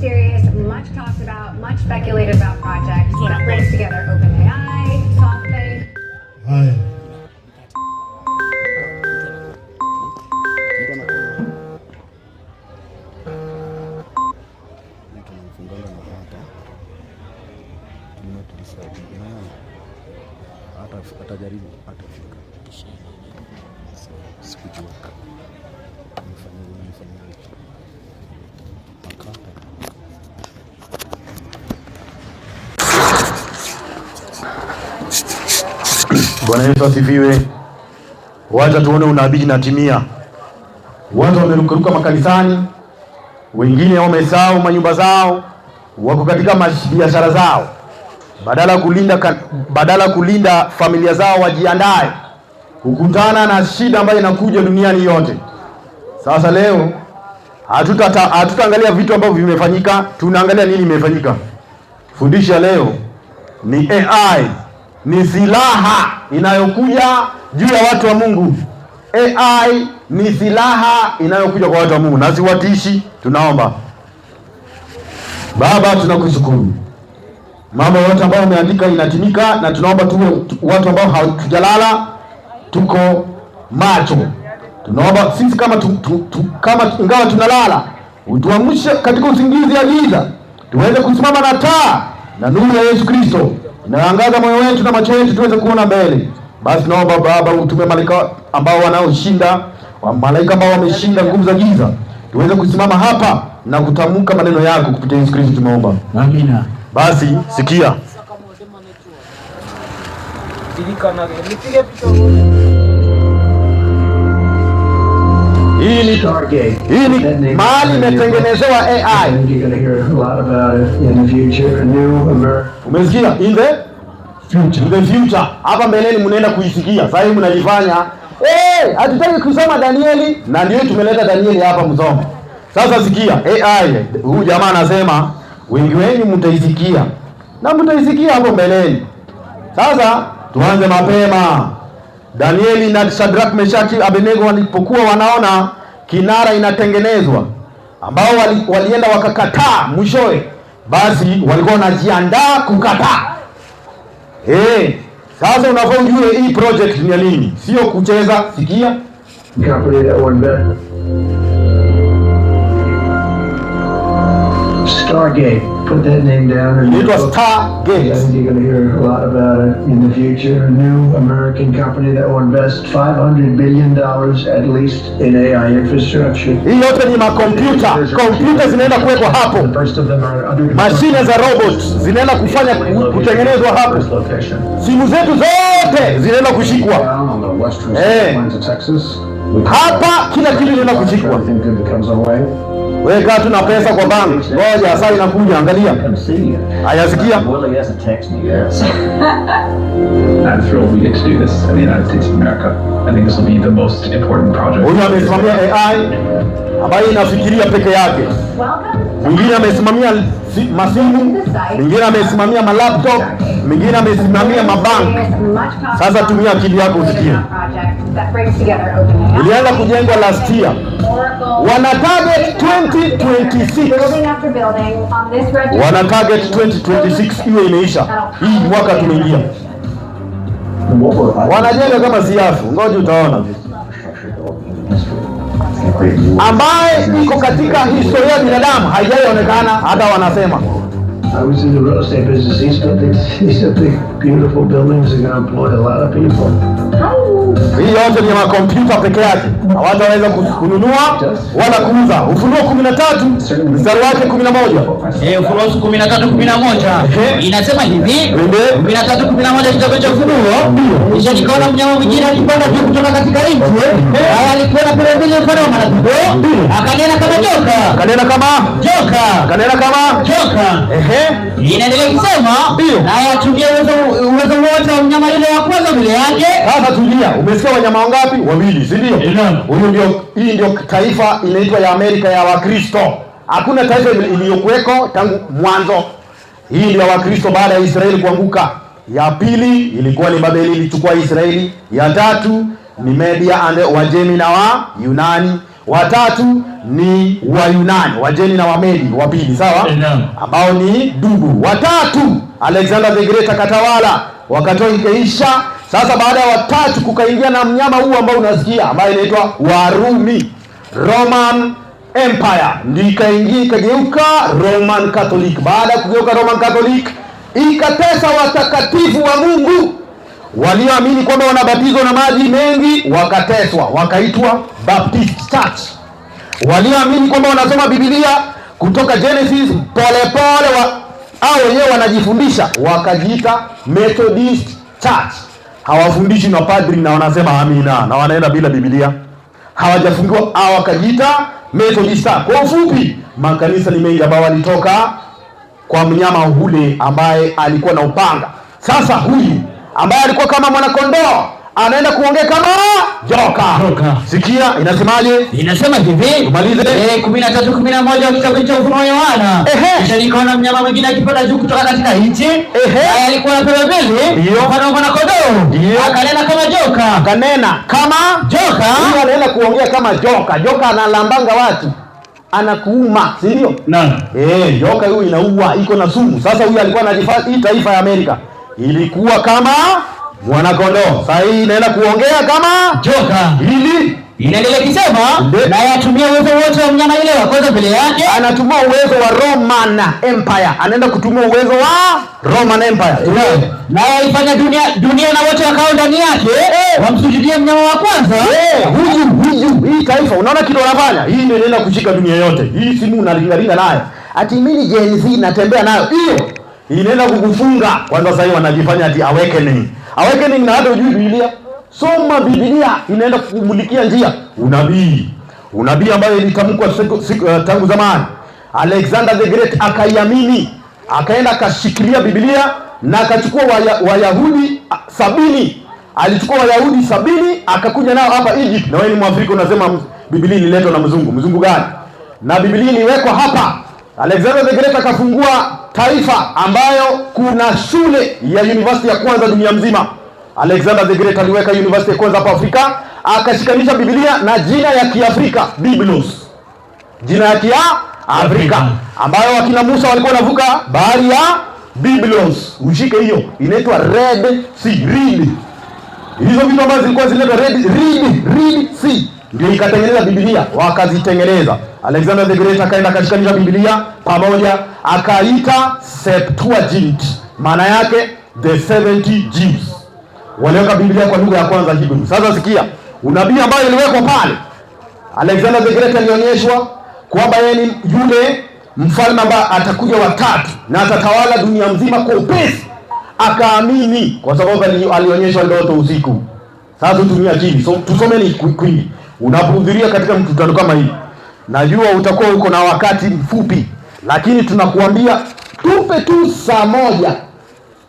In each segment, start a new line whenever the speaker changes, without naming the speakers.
mysterious, much talked about, much speculated about project that brings together OpenAI, SoftBank,
Haya.
Mtu anakuwa mtu anamfunganga na hapa tulisaidia hata atajaribu atafika. Sikujua nifanye akata.
Bwana Yesu asifiwe. Wacha tuone unabii inatimia. Watu wamerukaruka makanisani, wengine wamesahau manyumba zao, wako katika biashara zao, badala kulinda familia zao, wajiandae kukutana na shida ambayo inakuja duniani yote. Sasa leo hatutaangalia vitu ambavyo vimefanyika, tunaangalia nini imefanyika. Fundisha leo ni AI, ni silaha inayokuja juu ya watu wa Mungu. AI ni silaha inayokuja kwa watu wa Mungu, na siwatishi. Tunaomba Baba, tunakushukuru mambo yote ambayo umeandika inatimika, na tunaomba tuwe watu ambao hatujalala, tuko macho. Tunaomba sisi kama tu, tu, tu, kama ingawa tunalala, utuamshe katika usingizi ya giza, tuweze kusimama na taa na nuru ya Yesu Kristo inayoangaza moyo wetu na macho yetu, tuweze kuona mbele. Basi naomba Baba utume malaika ambao wanaoshinda, malaika ambao wameshinda nguvu za giza, tuweze kusimama hapa na kutamka maneno yako kupitia Yesu Kristo, tumeomba.
Amina.
Basi sikia. Hii ni
Stargate.
Hii ni mahali imetengenezewa
I
AI.
think you're going to hear a lot about it in the future. A new American.
Umesikia? In the future. In the future. Hapa mbeleni mnaenda kuisikia. Sasa hivi mnajifanya eh, hatutaki kusoma Danieli, na ndio tumeleta Danieli hapa msome. Sasa sikia AI, huyu jamaa anasema wengi wenu mtaisikia na mtaisikia hapo mbeleni. Sasa tuanze mapema. Danieli na Shadrach, Meshaki, Abednego walipokuwa wanaona kinara inatengenezwa, ambao walienda wakakataa mwishowe, basi walikuwa wanajiandaa kukataa. Sasa unafaa ujue hii project ni ya nini, sio kucheza. Sikia.
Company that will invest. Stargate. Put that name down in your
Inaitwa
book. I
Stargate.
think you're going to hear a lot about it in the future. A new American company that will invest $500 billion at least in AI infrastructure.
Hii yote ni makompyuta, kompyuta zinaenda kuwekwa hapo,
The first of them are under
mashine za robot zinaenda kufanya kutengenezwa hapo,
First location.
Simu zetu zote zinaenda kushikwa
Down on the western
Eh.
lines of Texas.
Hapa, kila kitu inaenda kushikwa.
Everything good that comes our way.
Weka tu na pesa kwa bank, ngoja saa inakuja, angalia.
Come see you.
Haya, sikia.
Willie hasn't texted me yet.
I'm thrilled we get to do this in the United States of America. I think this will be the most important project.
Huyu amesimamia AI ambayo inafikiria peke yake,
Welcome
mwingine amesimamia masimu, mwingine amesimamia malaptop, mwingine amesimamia mabank. Sasa tumia akili yako usikie. Ilianza kujengwa last year, wana target 2026, wana target 2026 iwe imeisha. Hii mwaka tumeingia, wanajenga kama siafu, ngoja utaona, ambaye iko katika historia ya binadamu haijaionekana, hata wanasema.
I was in the real estate business. These are big, beautiful buildings. They're going to employ a lot of people.
Hii yote ni makompyuta peke yake, hawataweza kununua wala kuuza. Ufunuo 13 mstari wake 11.
Ufunuo 13:11 inasema hivi,
Twende.
13:11 kitabu cha Ufunuo: "Kisha nikaona mnyama mwingine akipanda juu kutoka katika nchi, naye alikuwa na pembe mbili mfano wa mwanakondoo, akanena kama joka."
Kanena kama
Joka.
Kanena kama
Joka.
Ehe.
Inaendelea kusema, naye atumia uwezo wote wa mnyama yule wa kwanza mbele yake.
Sasa tulia, umesikia wanyama wangapi? Wawili, si ndio? Huyu ndio, hii ndio taifa inaitwa ya Amerika ya Wakristo. Hakuna taifa iliyokuweko tangu mwanzo. Hii ndio ya Wakristo baada ya Israeli kuanguka. Ya pili ilikuwa ni Babeli ilichukua Israeli. Ya tatu ni Media and Wajemi na wa Yunani. Watatu ni Wayunani, Wajemi na Wamedi wa pili, sawa, ambao ni dubu. Watatu Alexander the Great akatawala, wakatoa ikaisha. Sasa baada ya watatu kukaingia na mnyama huu ambao unasikia ambaye inaitwa Warumi, Roman Empire, ndio ikaingia ikageuka Roman Catholic. Baada ya kugeuka Roman Catholic, ikatesa watakatifu wa Mungu walioamini kwamba wanabatizwa na maji mengi, wakateswa, wakaitwa Baptist Church. Walioamini kwamba wanasoma Biblia kutoka Genesis polepole au wenyewe wanajifundisha, wakajiita Methodist Church. Hawafundishi na padri na wanasema amina na wanaenda bila Biblia, hawajafungiwa au wakajiita Methodist Church. Kwa ufupi, makanisa ni mengi ambao walitoka kwa mnyama hule ambaye alikuwa na upanga. Sasa huyu ambaye alikuwa kama mwanakondoo anaenda kuongea kama joka.
Joka.
Sikia inasemaje?
Inasema hivi.
Tumalize.
13:11 wa kitabu cha Ufunuo Yohana. Kisha nikaona mnyama mwingine akipanda juu kutoka katika nchi. Naye alikuwa na pembe mbili, mfano wa mwanakondoo. Akanena kama joka.
Akanena kama
Joka.
Huyu anaenda kuongea kama joka. Joka analambanga watu, anakuuma, si ndio?
Naam.
Joka huyu inaua, iko na sumu. Sasa huyu alikuwa anajifanya, hii taifa ya Amerika ilikuwa kama mwanakondoo, sasa hii inaenda kuongea kama
Joka.
Ili
Inaendelea ikisema,
Ndio.
naye atumia uwezo wote wa mnyama yule wa kwanza mbele yake.
Anatumia uwezo wa Roman Empire, anaenda kutumia uwezo wa Roman Empire.
Naye aifanya dunia na wote wakao ndani yake wamsujudie mnyama wa kwanza.
Huyu hii taifa, unaona kitu wanafanya? Hii ndio inaenda kushika dunia yote. Hii simu unaringaringa nayo, ati mimi ni Gen Z natembea nayo, hiyo inaenda kukufunga. Kwanza sasa hivi wanajifanya ati awakening, awakening, na hata hujui Biblia. Soma Biblia, inaenda kukumulikia njia. Unabii, unabii ambayo ilitamkwa siku, tangu zamani. Alexander the Great akaiamini, akaenda akashikilia Biblia na akachukua Wayahudi 70, alichukua Wayahudi 70 akakuja nao hapa Egypt. Na wewe ni Mwafrika unasema Biblia ililetwa na mzungu. Mzungu gani? Na Biblia iliwekwa hapa. Alexander the Great akafungua taifa ambayo kuna shule ya university ya kwanza dunia mzima. Alexander the Great aliweka university ya kwanza hapa Afrika, akashikanisha Biblia na jina ya Kiafrika Biblos, jina ya Kia Afrika ambayo wakina Musa walikuwa wanavuka bahari ya Biblos. Ushike hiyo, inaitwa Red Sea, Reed. Hizo vitu ambazo zilikuwa zinaitwa Red Sea ndio ikatengeneza Biblia, wakazitengeneza. Alexander the Great akaenda akashikanisha Biblia pamoja, akaita Septuagint, maana yake the 70 Jews. Waliweka Biblia kwa lugha ya kwanza Hebrew. Sasa sikia, unabii ambayo iliwekwa pale, Alexander the Great alionyeshwa kwamba yeye ni yule mfalme ambaye atakuja watatu na atatawala dunia mzima kwa upesi. Akaamini kwa sababu alionyeshwa ndoto usiku. Sasa tutumie akili, so, tusomeni kwingi. Unapohudhuria katika mkutano kama hii, najua utakuwa uko na wakati mfupi, lakini tunakuambia tupe tu saa moja,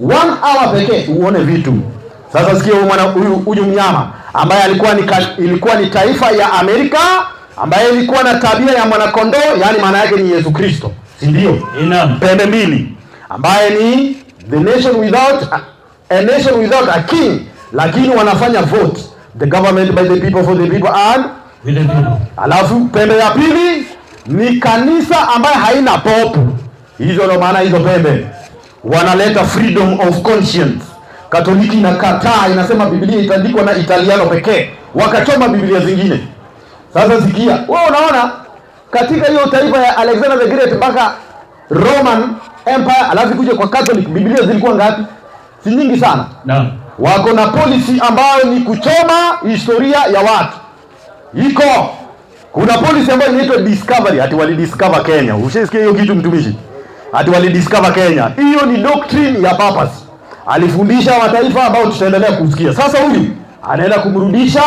one hour pekee uone vitu. Sasa sikia huyu mwana huyu mnyama ambaye alikuwa ni ilikuwa ni taifa ya Amerika ambaye ilikuwa na tabia ya mwanakondoo, yaani maana yake ni Yesu Kristo, si ndio?
Naam.
Pembe mbili, ambaye ni the nation without a nation without a king, lakini wanafanya vote, the government by the people, for the people and
With the people.
Alafu pembe ya pili ni kanisa ambaye haina pope. Hizo ndo maana hizo pembe wanaleta freedom of conscience. Katoliki inakataa, inasema Biblia itaandikwa na Italiano pekee, wakachoma Biblia zingine. Sasa sikia, wewe unaona katika hiyo taifa ya Alexander the Great mpaka Roman Empire, alafu kuja kwa Catholic, Biblia zilikuwa ngapi? Si nyingi sana.
Naam.
Wako na policy ambayo ni kuchoma historia ya watu. Iko kuna policy ambayo inaitwa discovery, ati walidiscover Kenya. Ushaisikia hiyo kitu, mtumishi? Ati walidiscover Kenya. Hiyo ni doctrine ya papacy. Alifundisha mataifa ambao tutaendelea kusikia. Sasa huyu anaenda kumrudisha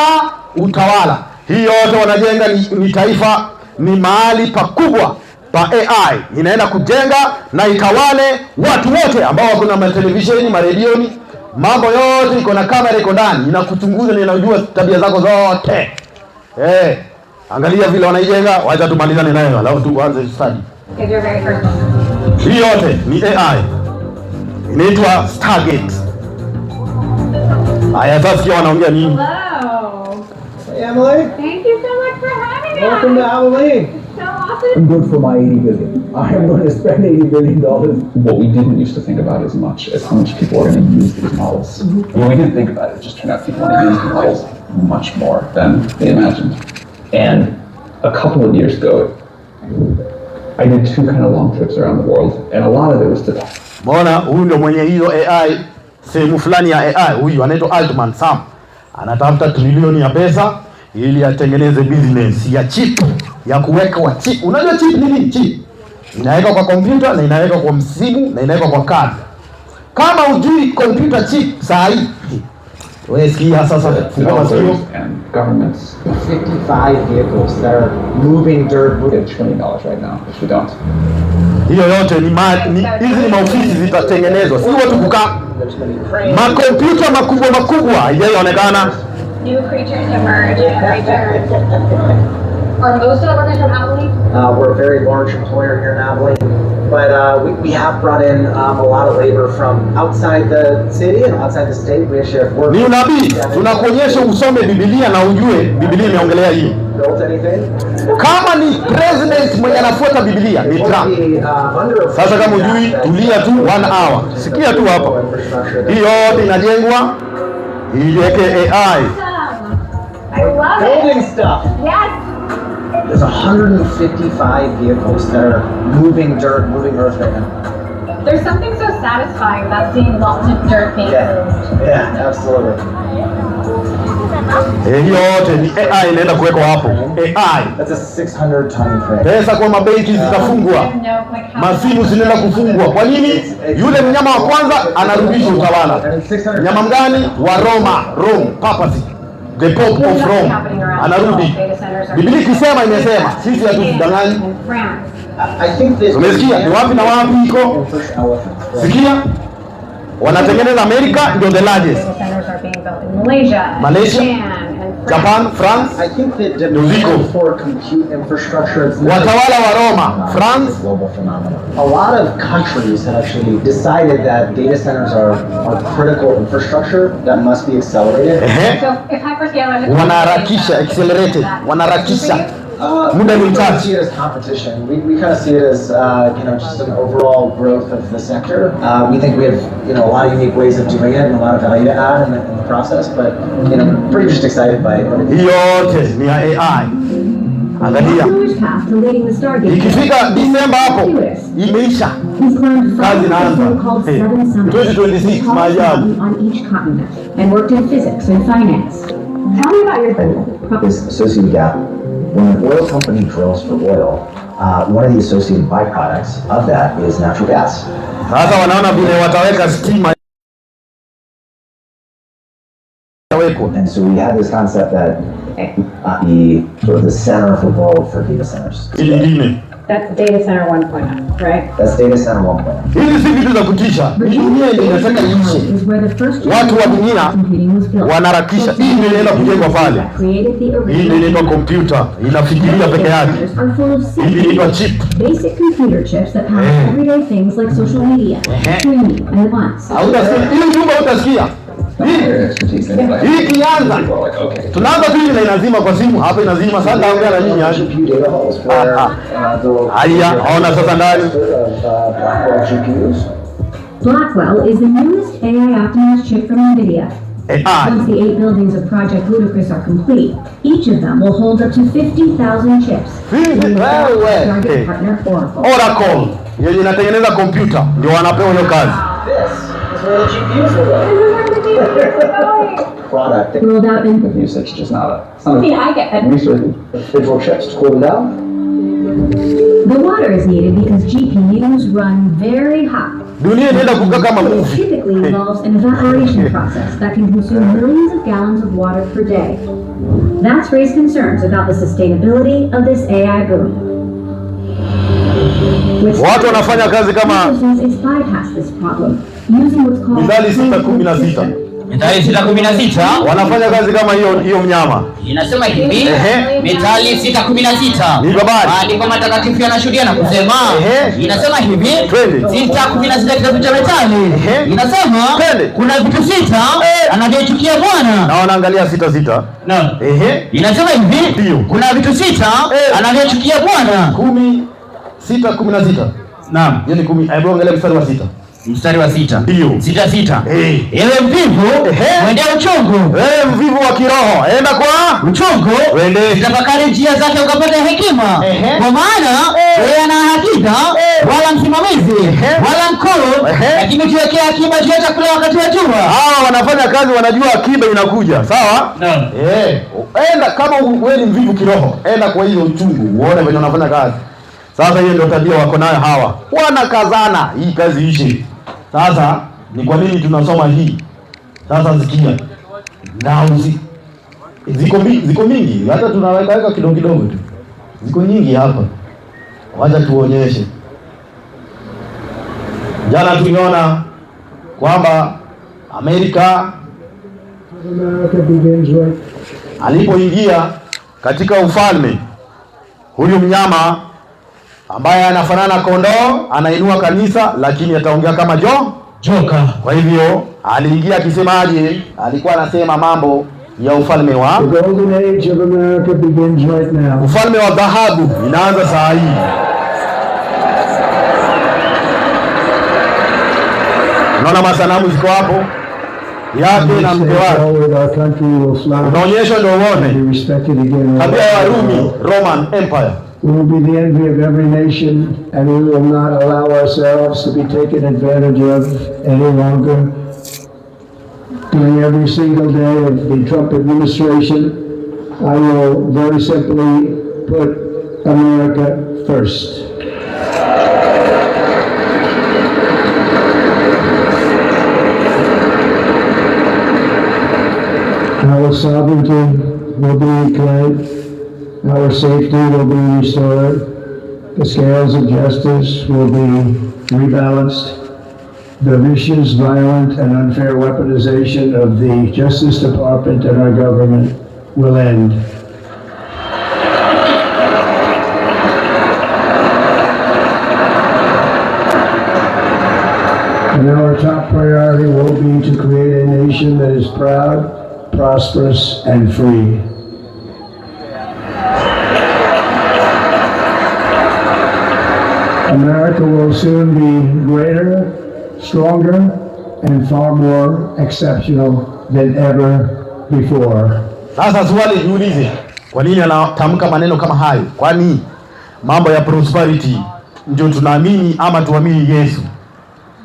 utawala. Hii yote wanajenga ni taifa, ni mahali pakubwa pa AI inaenda kujenga na itawale watu wote ambao wako na matelevisheni, maredioni, mambo yote iko na kamera iko ndani, inakuchunguza na inajua tabia zako zote. Angalia vile wanaijenga, wacha tumalizane nayo alafu tuanze study.
Is your very first one.
Hii yote ni AI. Inaitwa Stargate. Haya, sasa sikia wanaongea nini?
Hello.
Hey, Emily.
Thank you so much for having
Welcome to Abilene.
So awesome.
I'm good for my 80 billion. I am going to spend $80 billion.
What we didn't used to think about as much is how much people are going to use these models. When we didn't think about it, it just turned out people want to use the models much more than they imagined. And a couple of years ago, I did two kind of long trips around the world, and a lot of it was to
Mbona huyu ndio mwenye hiyo AI, sehemu fulani ya AI. Huyu anaitwa Altman Sam, anatafuta trilioni ya pesa ili atengeneze business ya chip ya kuweka wa chip. Unajua chip ni nini? Chip inawekwa kwa kompyuta na inawekwa kwa msimu na inawekwa kwa kadi. Kama hujui computer chip saa hii, wewe sikia sasa, fungua masikio.
Developers and governments.
55 vehicles that are moving dirt.
We get $1 trillion right now if we don't.
Hiyo yote ni hizi ni maofisi zitatengenezwa, si watu kukaa.
There's many cranes.
Makompyuta makubwa makubwa haijaonekana.
New creatures emerge every turn. Are most of the workers from Abilene?
We're a very large employer here in Abilene, but we have brought in a lot of labor from outside the city and outside the state. We actually have workers.
Ni unabii, tunakuonyesha usome Biblia na ujue Biblia imeongelea hiyo.
Built anything.
Kama ni president mwenye anafuata Biblia ni Trump. Sasa kama hujui, tulia tu one hour, sikia tu hapa. Hii yote inajengwa iweke AI.
Awesome. I love it.
Building stuff.
Yes.
There's 155 vehicles that are moving dirt, moving earth right now.
There's something so satisfying about seeing lots of dirt being moved.
Yeah, absolutely.
Eh, hiyo yote ni AI inaenda kuwekwa hapo. AI.
That's a 600 ton crane.
Pesa kwa mabenki zitafungwa,
No, like how
masimu zinaenda kufungwa. Kwa nini? Yule mnyama wa kwanza anarudisha utawala. Mnyama mgani? Wa Roma, Rome, papacy. The Pope of Rome anarudi. Biblia ikisema imesema, sisi hatudanganyi.
And France.
I think that
Umesikia? Ni wapi na wapi iko? Sikia, wanatengeneza Amerika ndio the largest.
Data centers are being built in Malaysia, and
Malaysia,
Japan, and France.
Japan, France,
I think that
Ndio ziko.
demand for compute infrastructure, it's not
Watawala wa Roma, France,
global phenomenon. A lot of countries have actually decided that data centers are critical infrastructure that must be accelerated.
Ehe,
So if hyperscalers
wanaharakisha, accelerated, wanaharakisha. Muda ni
We don't
mchache.
See it as competition. We kind of see it as just an overall growth of the sector. We think we have a lot of unique ways of doing it and a lot of value to add in the process. But pretty just excited by everything.
Hii yote ni ya AI. Angalia,
Miller's path to leading the Stargate
ikifika Disemba hapo imeisha.
He's climbed
Kazi
five of the
inaanza.
so-called
Hey,
seven summits,
2026,
the tallest
maajabu.
mountain on each continent, and worked in physics and finance. Tell me about your
This associated gap, when an oil company drills for oil, one of the associated byproducts of that is natural gas.
Sasa wanaona vile wataweka stima itawekwa.
And so we had this concept that the sort of the center of the world for data centers.
Hii nyingine.
That's data center 1.0, right?
That's data center 1.0.
Hizi si vitu za kutisha. Hii dunia ndio inataka iishe.
Is where the first
Watu wa dunia
computing was built.
wanaharakisha. Hii ndio inaenda kujengwa pale.
Created the
Hii ndio
original
inaitwa kompyuta, inafikiria peke yake.
are full of
Hii ndio inaitwa chip.
basic computer chips that power
Eh.
everyday things like social media, streaming, and apps.
Hautasikia hii nyumba, utasikia hii
Expertise in it.
hii ikianza,
People are like, okay.
tunaanza tu hivi na inazima kwa simu hapa, inazima. Sasa naongea na nyinyi aje?
GPU data halls where the
Haya, ona sasa ndani.
of Blackwell GPUs.
Blackwell is the newest AI optimized chip from NVIDIA.
AI.
Once the eight buildings of Project Ludicrous are complete, each of them will hold up to 50,000 chips.
Wewe.
Target
Eh.
partner Oracle.
Oracle yenye inatengeneza kompyuta ndio wanapewa hiyo kazi.
This is where the GPUs will go.
This is where the GPUs are going.
Product that
Rolled out in
With usage, just not a, it's not
See,
a
I get it.
research.
individual chips to cool them down.
The water is needed because GPUs run very hot.
Dunia inaenda kukaa kama movie.
Typically involves an evaporation process that can consume millions of gallons of water per day. That's raised concerns about the sustainability of this AI boom. With
Watu wanafanya kazi kama
Microsoft is bypass this problem using what's called
Mithali 6:16.
closed-loop system.
Mithali 6:16.
Wanafanya kazi kama hiyo hiyo mnyama.
Inasema hivi, Mithali 6:16.
Ni habari.
Maandiko matakatifu yanashuhudia na kusema, inasema hivi,
Twende.
6:16 kitabu cha Mithali inasema,
Twende.
Kuna vitu sita anavyochukia Bwana.
Na wanaangalia sita sita.
Naam. Inasema hivi,
Ndio.
kuna vitu sita anavyochukia Bwana.
10:6:16.
Naam.
Hiyo ni 10. Hebu angalia mstari wa 6.
Mstari wa 6.
Ndio.
6:6. Ewe mvivu, mwendea uchungu.
Ewe mvivu wa kiroho, enda kwa
uchungu.
Wende.
Tafakari njia zake ukapata hekima. Kwa maana yeye ana hakika wala msimamizi wala mkuu, lakini ukiwekea akiba juu ya chakula wakati wa jua.
Hawa wanafanya kazi, wanajua akiba inakuja, sawa?
Naam.
Enda kama wewe ni mvivu kiroho, enda kwa hiyo uchungu, uone venye wanafanya kazi. Sasa hiyo ndio tabia wako nayo hawa, wanakazana hii kazi ishi. Sasa ni kwa nini tunasoma hii? Sasa sikia, na ziko mingi, hata tunaweka weka kidogo kidogo tu, ziko nyingi hapa. Wacha tuonyeshe. Jana tuliona kwamba Amerika
America begins right
alipoingia katika ufalme, huyu mnyama ambaye anafanana kondoo anainua kanisa, lakini ataongea kama
joka.
Kwa hivyo aliingia akisemaje? Alikuwa anasema mambo ya ufalme wa
The golden age of America begins right now.
Ufalme wa dhahabu inaanza saa hii. Unaona masanamu ziko hapo yake na mke wake.
Forward, our country will flourish
Unaonyeshwa ndio
and
uone
be respected again.
tabia ya Warumi, Roman Empire.
We will be the envy of every nation, and we will not allow ourselves to be taken advantage of any longer. During every single day of the Trump administration, I will very simply put America first. Our sovereignty will be reclaimed. Our safety will be restored. The scales of justice will be rebalanced. The vicious, violent, and unfair weaponization of the Justice Department and our government will end. And our top priority will be to create a nation that is proud, prosperous, and free. America will soon be greater, stronger, and far more exceptional than ever before.
Sasa swali jiulize, kwa nini anatamka maneno kama hayo? Kwani mambo ya prosperity ndio tunaamini ama tuamini Yesu?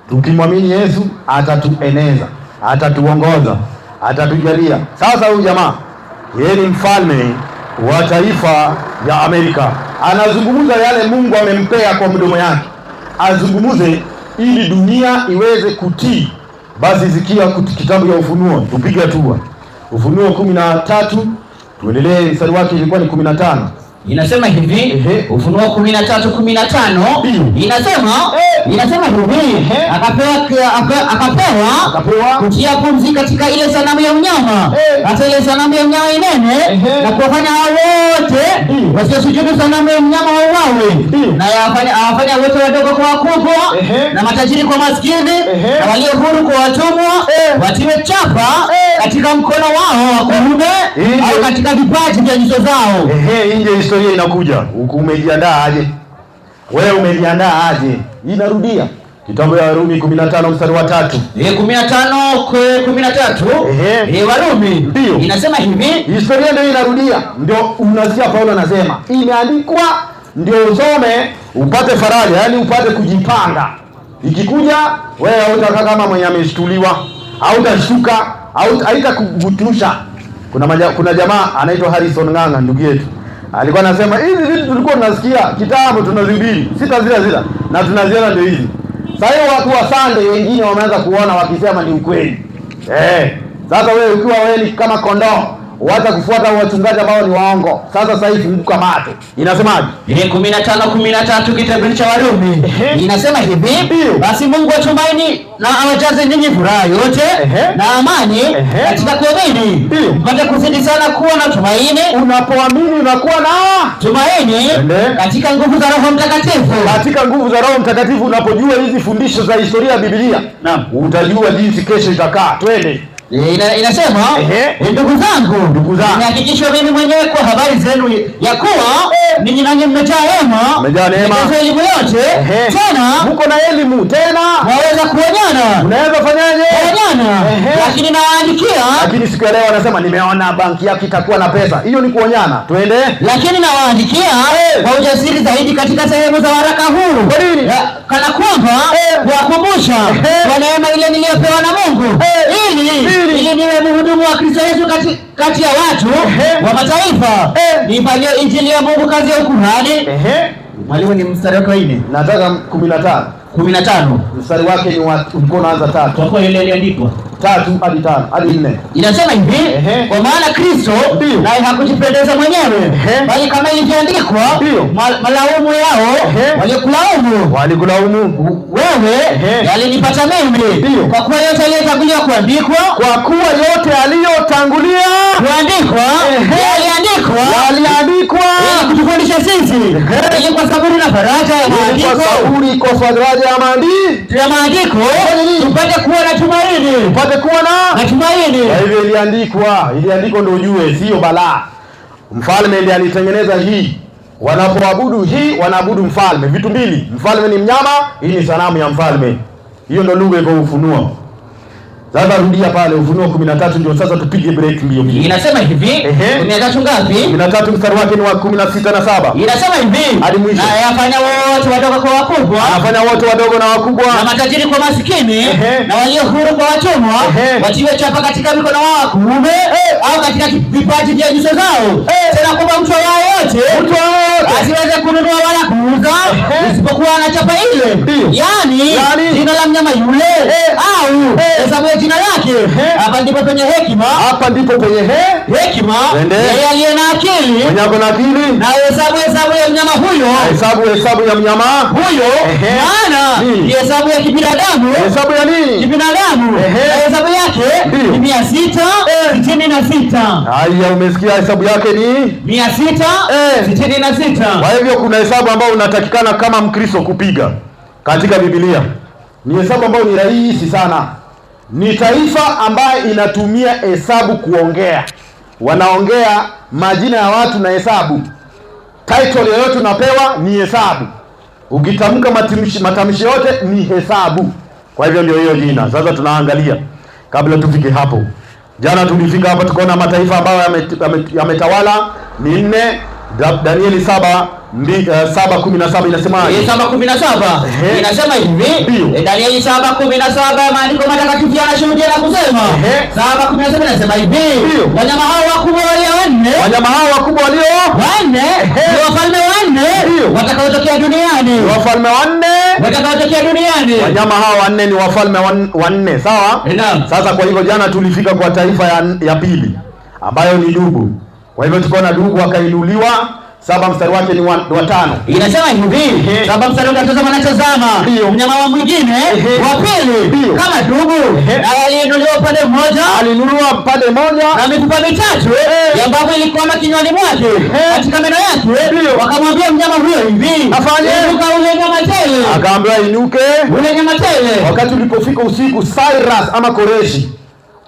Tukimwamini Yesu atatueneza, atatuongoza, atatujalia. Sasa huyu jamaa yeye ni mfalme wa taifa ya Amerika, anazungumza yale Mungu amempea kwa mdomo yake azungumuze ili dunia iweze kutii. Basi sikia kitabu ya Ufunuo, tupige hatua. Ufunuo 13, tuendelee, mstari wake ilikuwa ni 15.
Inasema hivi, Ufunuo 13:15
Ndio.
inasema hivi, akapewa
Akapewa.
kutia pumzi katika ile sanamu ya mnyama, hata ile sanamu ya mnyama inene, na kuwafanya hao wote wasiosujudu sanamu ya mnyama wauawe,
Ndio.
na awafanya wote wadogo kwa wakubwa, na matajiri kwa maskini, na walio huru kwa watumwa, watiwe chapa katika mkono wao wa kuume au katika vipaji vya nyuso zao.
Ehe, nje historia inakuja. Huku umejiandaa aje? Wewe umejiandaa aje? Inarudia. Kitabu ya Warumi 15 mstari wa 3.
15:13. Warumi.
Ndio.
Inasema hivi,
Historia ndio inarudia. Ndio unasikia Paulo anasema imeandikwa ndio usome upate faraja, yaani upate kujipanga. Ikikuja wewe hautakaa kama mwenye ameshtuliwa, hautashtuka, haitakugutusha. Kuna jamaa anaitwa Harrison Ng'ang'a, ndugu yetu, alikuwa anasema hizi vitu tulikuwa tunasikia kitambo, tunazihubiri sita zile zile na tunaziona ndio hizi. Sasa hiyo watu wa Sunday wengine wameanza kuona wakisema ni ukweli. Sasa wewe ukiwa wewe ni kama kondoo Wacha kufuata wachungaji ambao ni waongo. Sasa hivi funguka macho. Inasemaje?
Ile 15:13 kitabu cha Warumi inasema hivi, basi Mungu atumaini na awajaze ninyi furaha yote na amani katika kuamini, mpate kuzidi sana kuwa na tumaini.
Unapoamini unakuwa na
tumaini katika nguvu za Roho Mtakatifu.
Katika nguvu za Roho Mtakatifu. Unapojua hizi fundisho za historia ya Biblia, utajua jinsi kesho itakaa. Twende.
Inasema ndugu zangu,
Ndugu zangu.
nimehakikishwa mimi mwenyewe kwa habari zenu ya kuwa ninyi nanyi mmejaa neema,
Mmejaa neema.
mmejazwa elimu yote, tena
Mko na elimu tena,
mwaweza kuonyana,
unaweza fanyaje?
Kuonyana. Lakini nawaandikia,
Lakini siku ya leo anasema nimeona banki yako itakuwa na pesa. Hiyo ni kuonyana. Twende.
Lakini nawaandikia kwa ujasiri zaidi katika sehemu za waraka huu,
Kwa nini?
Kana kwamba kuwakumbusha kwa neema ile niliyopewa na Mungu, ili niwe mhudumu wa Kristo Yesu kati ya watu wa mataifa, nifanyie injili ya Mungu kazi ya ukuhani. Mwalimu, ni mstari wake wa 4.
Nataka 15.
15.
Mstari wake ni wa ulikuwa unaanza 3.
Kwa kuwa ile iliandikwa
3 hadi 5 hadi 4.
Inasema hivi, kwa maana Kristo naye hakujipendeza mwenyewe, bali kama ilivyoandikwa, malaumu yao waliokulaumu
Walikulaumu
wewe yalinipata mimi. Kwa kuwa yote yaliyotangulia kuandikwa,
kwa kuwa yote yaliyotangulia
kuandikwa yaliandikwa
yaliandikwa
ili kutufundisha sisi, ili kwa saburi na faraja ya
ili kwa
maandiko
saburi, kwa faraja ya maandiko
ya maandiko tupate kuwa na tumaini,
tupate kuwa na
na tumaini.
Kwa hivyo iliandikwa, iliandikwa ndio ujue, sio balaa. Mfalme ndiye alitengeneza hii. Wanapoabudu hii, wanaabudu mfalme. Vitu mbili, mfalme ni mnyama, hii ni sanamu ya mfalme. Hiyo ndio lugha iko Ufunuo. Sasa rudia pale Ufunuo 13 ndio sasa tupige break mbio mbio.
Inasema hivi, 13 ngapi?
13 mstari wake ni wa 16 na 7.
Inasema hivi,
Hadi mwisho.
Na yafanya wote wadogo kwa wakubwa,
Anafanya wote wadogo na wakubwa,
na matajiri kwa masikini, na walio huru kwa watumwa, watiwe chapa katika mikono wao wa kuume au katika vipaji vya nyuso zao, tena kwamba mtu awaye yote
Mtu awaye yote
asiweze kununua wala kuuza isipokuwa ana chapa ile,
Yaani
yaani jina la mnyama yule au hesabu ya jina lake. Hapa ndipo penye hekima,
Hapa ndipo penye
hekima.
Twende.
Yeye aliye na akili
Mwenye ako na akili
na hesabu hesabu ya mnyama huyo,
hesabu hesabu ya mnyama
huyo, maana
Nini?
ni hesabu ya kibinadamu,
Hesabu ya nini?
Kibinadamu, na hesabu yake ni 666.
Haya, umesikia hesabu yake ni
666.
Kwa hivyo kuna hesabu ambayo unatakikana kama Mkristo kupiga katika Biblia. Ni hesabu ambayo ni rahisi sana. Ni taifa ambayo inatumia hesabu kuongea. Wanaongea majina ya watu na hesabu. Title yoyote unapewa ni hesabu. Ukitamka matamshi yote ni hesabu. Kwa hivyo ndio hiyo jina. Sasa tunaangalia kabla tufike hapo. Jana tulifika hapa tukaona mataifa ambayo yametawala ni nne. Danieli 7:17 inasemaje?
7:17 inasema hivi, Danieli 7:17, maandiko matakatifu yanashuhudia na kusema, 7:17 inasema hivi, wanyama hao wakubwa walio wanne,
Wanyama hao wakubwa walio
wanne ni wafalme wanne watakaotokea duniani,
Wafalme wanne
watakaotokea duniani.
Wanyama hao wanne ni wafalme wanne, sawa?
Naam.
Sasa kwa hivyo jana tulifika kwa taifa ya pili ambayo ni dubu. Kwa hivyo tukaona dubu akainuliwa, 7 mstari wake ni wa 5.
Inasema hivi, 7 mstari wa 5, natazama mnyama wa mwingine wa pili kama dubu, naye aliinuliwa upande mmoja,
Aliinuliwa upande mmoja,
na mifupa mitatu ya mbavu ilikwama kinywani mwake katika meno yake. Wakamwambia mnyama huyo hivi,
Afanye?
inuka ule nyama tele,
Akaambiwa inuke
ule nyama tele.
Wakati ulipofika usiku, Cyrus ama Koreshi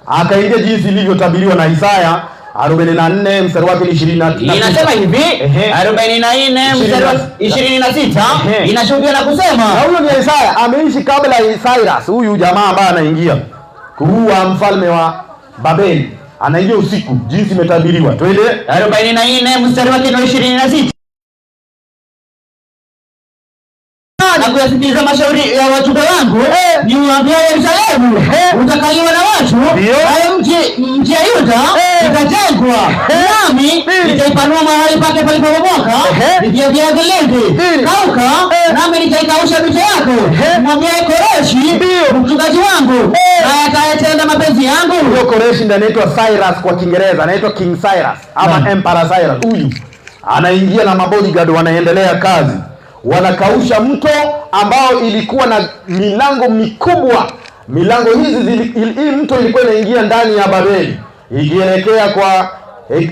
akaingia jinsi ilivyotabiriwa na Isaya 44 mstari wake ni 29.
Inasema hivi, 44 mstari wa 26 inashuhudia na kusema,
Na huyo ni Isaya, ameishi kabla ya Cyrus, huyu jamaa ambaye anaingia kuua mfalme wa Babeli, anaingia usiku jinsi imetabiriwa. Twende.
44 mstari wake ni 26, na kuyasikiliza mashauri ya wajumbe wangu. wangu niuambia Yerusalemu utakaliwa na watu, nayo mji ya Yuda utajengwa, nami nitaipanua mahali pake palipobomoka, vya vilindi kauka, nami nitaikausha mito yako. Mwambie Koreshi mchungaji wangu, naye atayatenda mapenzi yangu.
Huyo Koreshi ndiye anaitwa Cyrus kwa Kiingereza, anaitwa King Cyrus ama Emperor Cyrus. Huyu anaingia na mabodyguard, wanaendelea kazi, wanakausha mto ambao ilikuwa na milango mikubwa. Milango hizi hii mto ilikuwa inaingia ndani ya Babeli ikielekea kwa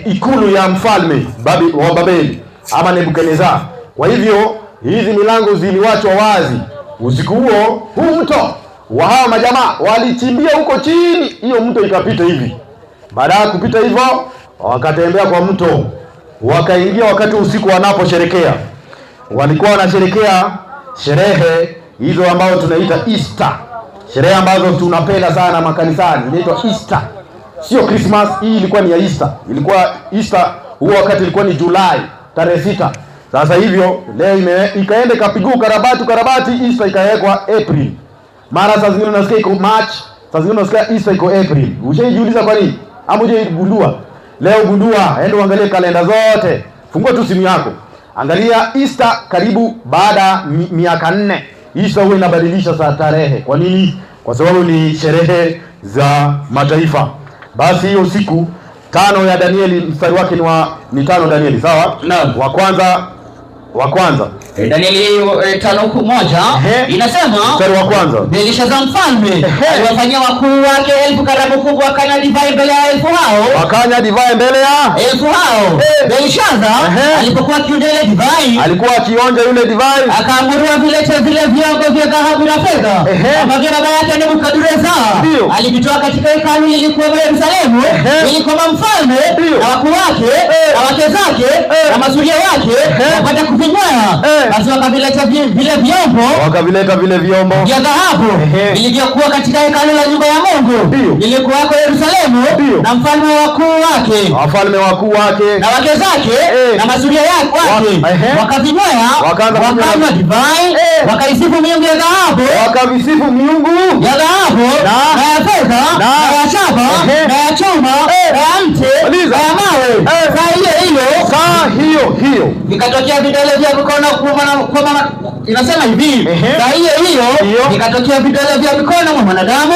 ikulu ya mfalme wa Babeli ama Nebukadnezar. Kwa hivyo hizi milango ziliwachwa wazi usiku huo. Huu mto wa hawa majamaa walichimbia huko chini, hiyo mto ikapita hivi. Baada ya kupita hivyo, wakatembea kwa mto, wakaingia wakati usiku wanaposherekea. Walikuwa wanasherekea sherehe hizo ambazo tunaita Easter, sherehe ambazo tunapenda sana makanisani, inaitwa Easter, sio Christmas. Hii ilikuwa ni ya Easter, ilikuwa Easter huo wakati ilikuwa ni Julai tarehe 6. Sasa hivyo leo ikaenda ikapigwa ukarabati, Easter ikawekwa April. Mara saa zingine unasikia iko March, saa zingine unasikia Easter iko April. Ushaijiuliza kwa nini? Ama hujaigundua? Leo gundua, enda uangalie kalenda zote. Fungua tu simu yako. Angalia Easter karibu baada miaka 4. Easter huwa inabadilisha saa tarehe. Kwa nini? Kwa sababu ni sherehe za mataifa. Basi hiyo siku 5 ya Danieli, mstari wake ni 5 Danieli, sawa?
Naam.
Wa kwanza.
Danieli 5:1 inasema,
Mstari wa kwanza.
Belshaza mfalme aliwafanyia wakuu wake 1000 karamu kubwa, wakanywa divai mbele ya 1000 hao.
Wakanywa divai mbele ya
1000 hao. Belshaza alipokuwa akionja ile divai,
alikuwa akionja yule divai,
akaamuru avilete vile vyombo vya dhahabu na fedha ambavyo baba yake Nebukadneza alivitoa katika hekalu lilikuwa Yerusalemu, ili kwamba mfalme na wakuu wake na wake zake na masuria wake wapate kuvinywea. Basi wakavileta vile vyombo,
wakavileta vile vyombo
vya dhahabu vilivyokuwa katika hekalu la nyumba ya Mungu lilikuwako Yerusalemu, na mfalme wa wakuu wake,
wafalme wakuu wake
na wake zake na masuria wake wakavinywea,
Wakaanza kunywa
wakanywa divai, wakaisifu miungu ya dhahabu,
wakavisifu miungu
ya dhahabu na ya fedha na ya shaba na ya chuma na ya mti
Maliza.
na ya mawe. Saa hiyo hiyo,
Saa hiyo hiyo
vikatokea vidole vya mikono inasema hivi, saa hiyo hiyo vikatokea vidole vya mikono mwa mwanadamu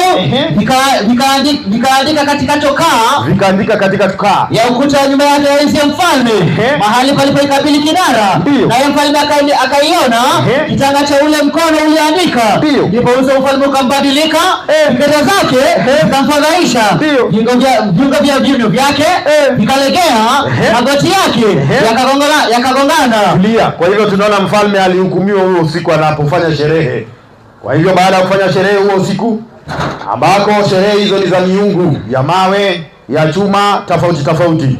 vikaandika katika chokaa,
vikaandika katika chokaa
ya ukuta wa nyumba yake ya enzi ya mfalme, mahali palipoikabili kinara. Naye mfalme akaiona kitanga cha ule mkono uliandika, ndipo uso wa mfalme ukambadilika, fedha zake zikamfadhaisha, viungo vya viuno vyake vikalegea, magoti yake yakagongana.
Tulia. Kwa hivyo tunaona mfalme alihukumiwa huo usiku anapofanya sherehe. Kwa hivyo baada ya kufanya sherehe huo usiku, ambako sherehe hizo ni za miungu ya mawe, ya chuma tofauti tofauti,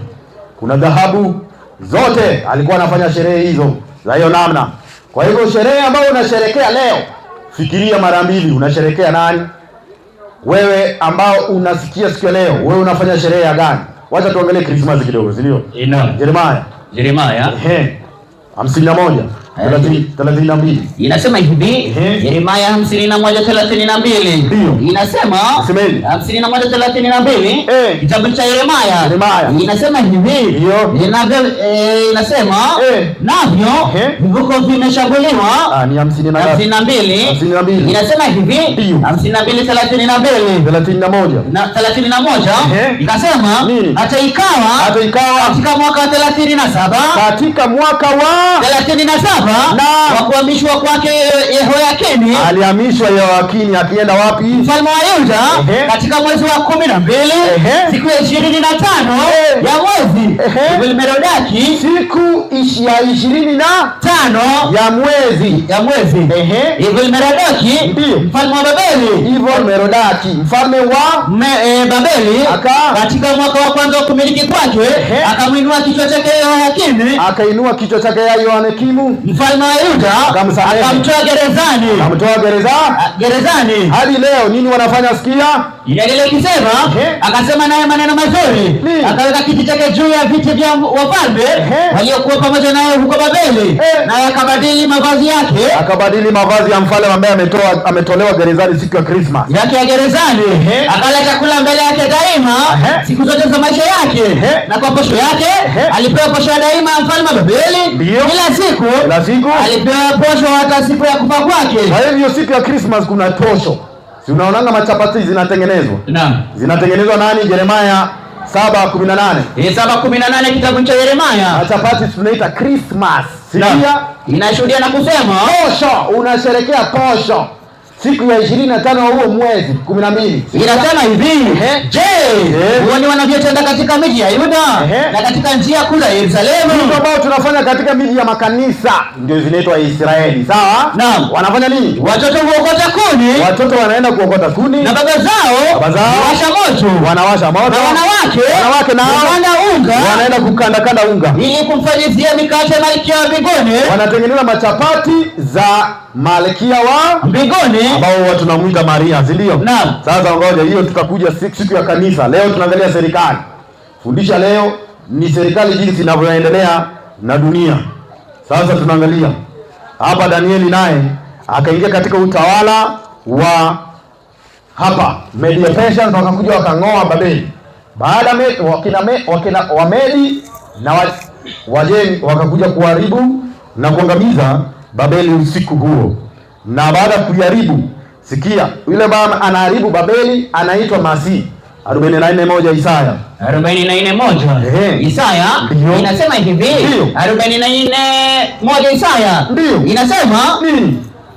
kuna dhahabu zote, alikuwa anafanya sherehe hizo za hiyo namna. Kwa hivyo sherehe ambayo unasherekea leo, fikiria mara mbili, unasherekea nani? Wewe ambao unasikia siku ya leo, wewe unafanya sherehe ya gani? Wacha tuangalie Krismasi kidogo, si ndio?
Naam.
Jeremiah.
Jeremiah.
51 32.
Inasema hivi, Yeremia 51:32. Inasema
Semeni.
51:32, kitabu cha Yeremia.
Yeremia.
Inasema hivi, inasema navyo vivuko vimeshambuliwa.
Ah, ni hamsini na ngapi?
52.
52.
Inasema hivi, 52:32.
31.
Na 31 ikasema,
Nini?
hata ikawa
Hata ikawa
katika mwaka wa 37,
katika mwaka wa
37
na
wa kuhamishwa kwake Yehoyakini,
alihamishwa Yehoyakini akienda wapi?
Mfalme wa Yuda, katika mwezi wa 12, siku ya 25 ya mwezi, Evil-Merodaki,
siku ya ishirini na
tano
ya mwezi,
ya mwezi, Evil-Merodaki mfalme wa Babeli,
Evil-Merodaki mfalme wa
Babeli,
Aka
katika mwaka wa kwanza wa kumiliki kwake, akamwinua kichwa chake Yehoyakini,
akainua kichwa chake Yehoyakimu
mfalme wa Yuda,
akamsamehe,
akamtoa gerezani,
akamtoa
gerezani.
Hadi leo nini wanafanya? Sikia,
Inaendelea ikisema, akasema naye maneno mazuri, akaweka kiti chake juu ya viti vya wafalme waliokuwa pamoja naye huko Babeli, naye akabadili mavazi yake,
Akabadili mavazi ya mfalme ambaye ametolewa gerezani siku ya Christmas
yake ya gerezani, akala chakula mbele yake daima siku zote za maisha yake, na kwa posho yake alipewa posho ya daima ya mfalme wa Babeli. Kila siku,
Kila siku
alipewa posho hata siku ya kufa kwake.
Kwa hivyo siku ya Christmas kuna posho. Si unaonanga machapati zinatengenezwa?
Naam.
Zinatengenezwa nani? Yeremia 7:18.
7:18 kitabu cha Yeremia.
Machapati tunaita Christmas. Sikia?
Inashuhudia na kusema
posho, unasherekea posho siku ya 25 huo mwezi 12.
Inasema hivi, je, huoni wanavyotenda katika miji ya Yuda na katika njia kuu za Yerusalemu?
Vitu ambao tunafanya katika miji ya makanisa ndio zinaitwa Israeli, sawa?
Naam.
Wanafanya nini?
Watoto huokota kuni,
watoto wanaenda kuokota kuni,
na baba zao huwasha moto,
wanawasha moto,
na
wanawake nao
hukanda unga,
wanaenda kukanda kanda unga
ili kumfanyizia mikate malkia wa mbinguni.
Wanatengeneza machapati za malkia wa
mbinguni
ambao huwa tunamuita Maria, si ndio?
Naam.
Sasa ngoja hiyo tutakuja siku ya kanisa. Leo tunaangalia serikali. Fundisha leo ni serikali jinsi inavyoendelea na dunia. Sasa tunaangalia hapa Danieli naye akaingia katika utawala wa hapa Media Persians, wakakuja wakang'oa Babeli. Baada wakina Wamedi na Wajemi wakakuja kuharibu na kuangamiza Babeli usiku huo. Na baada ya kuharibu, sikia, yule baba anaharibu Babeli anaitwa Masihi. 44:1 Isaya.
44:1 Isaya inasema hivi. 44:1 Isaya inasema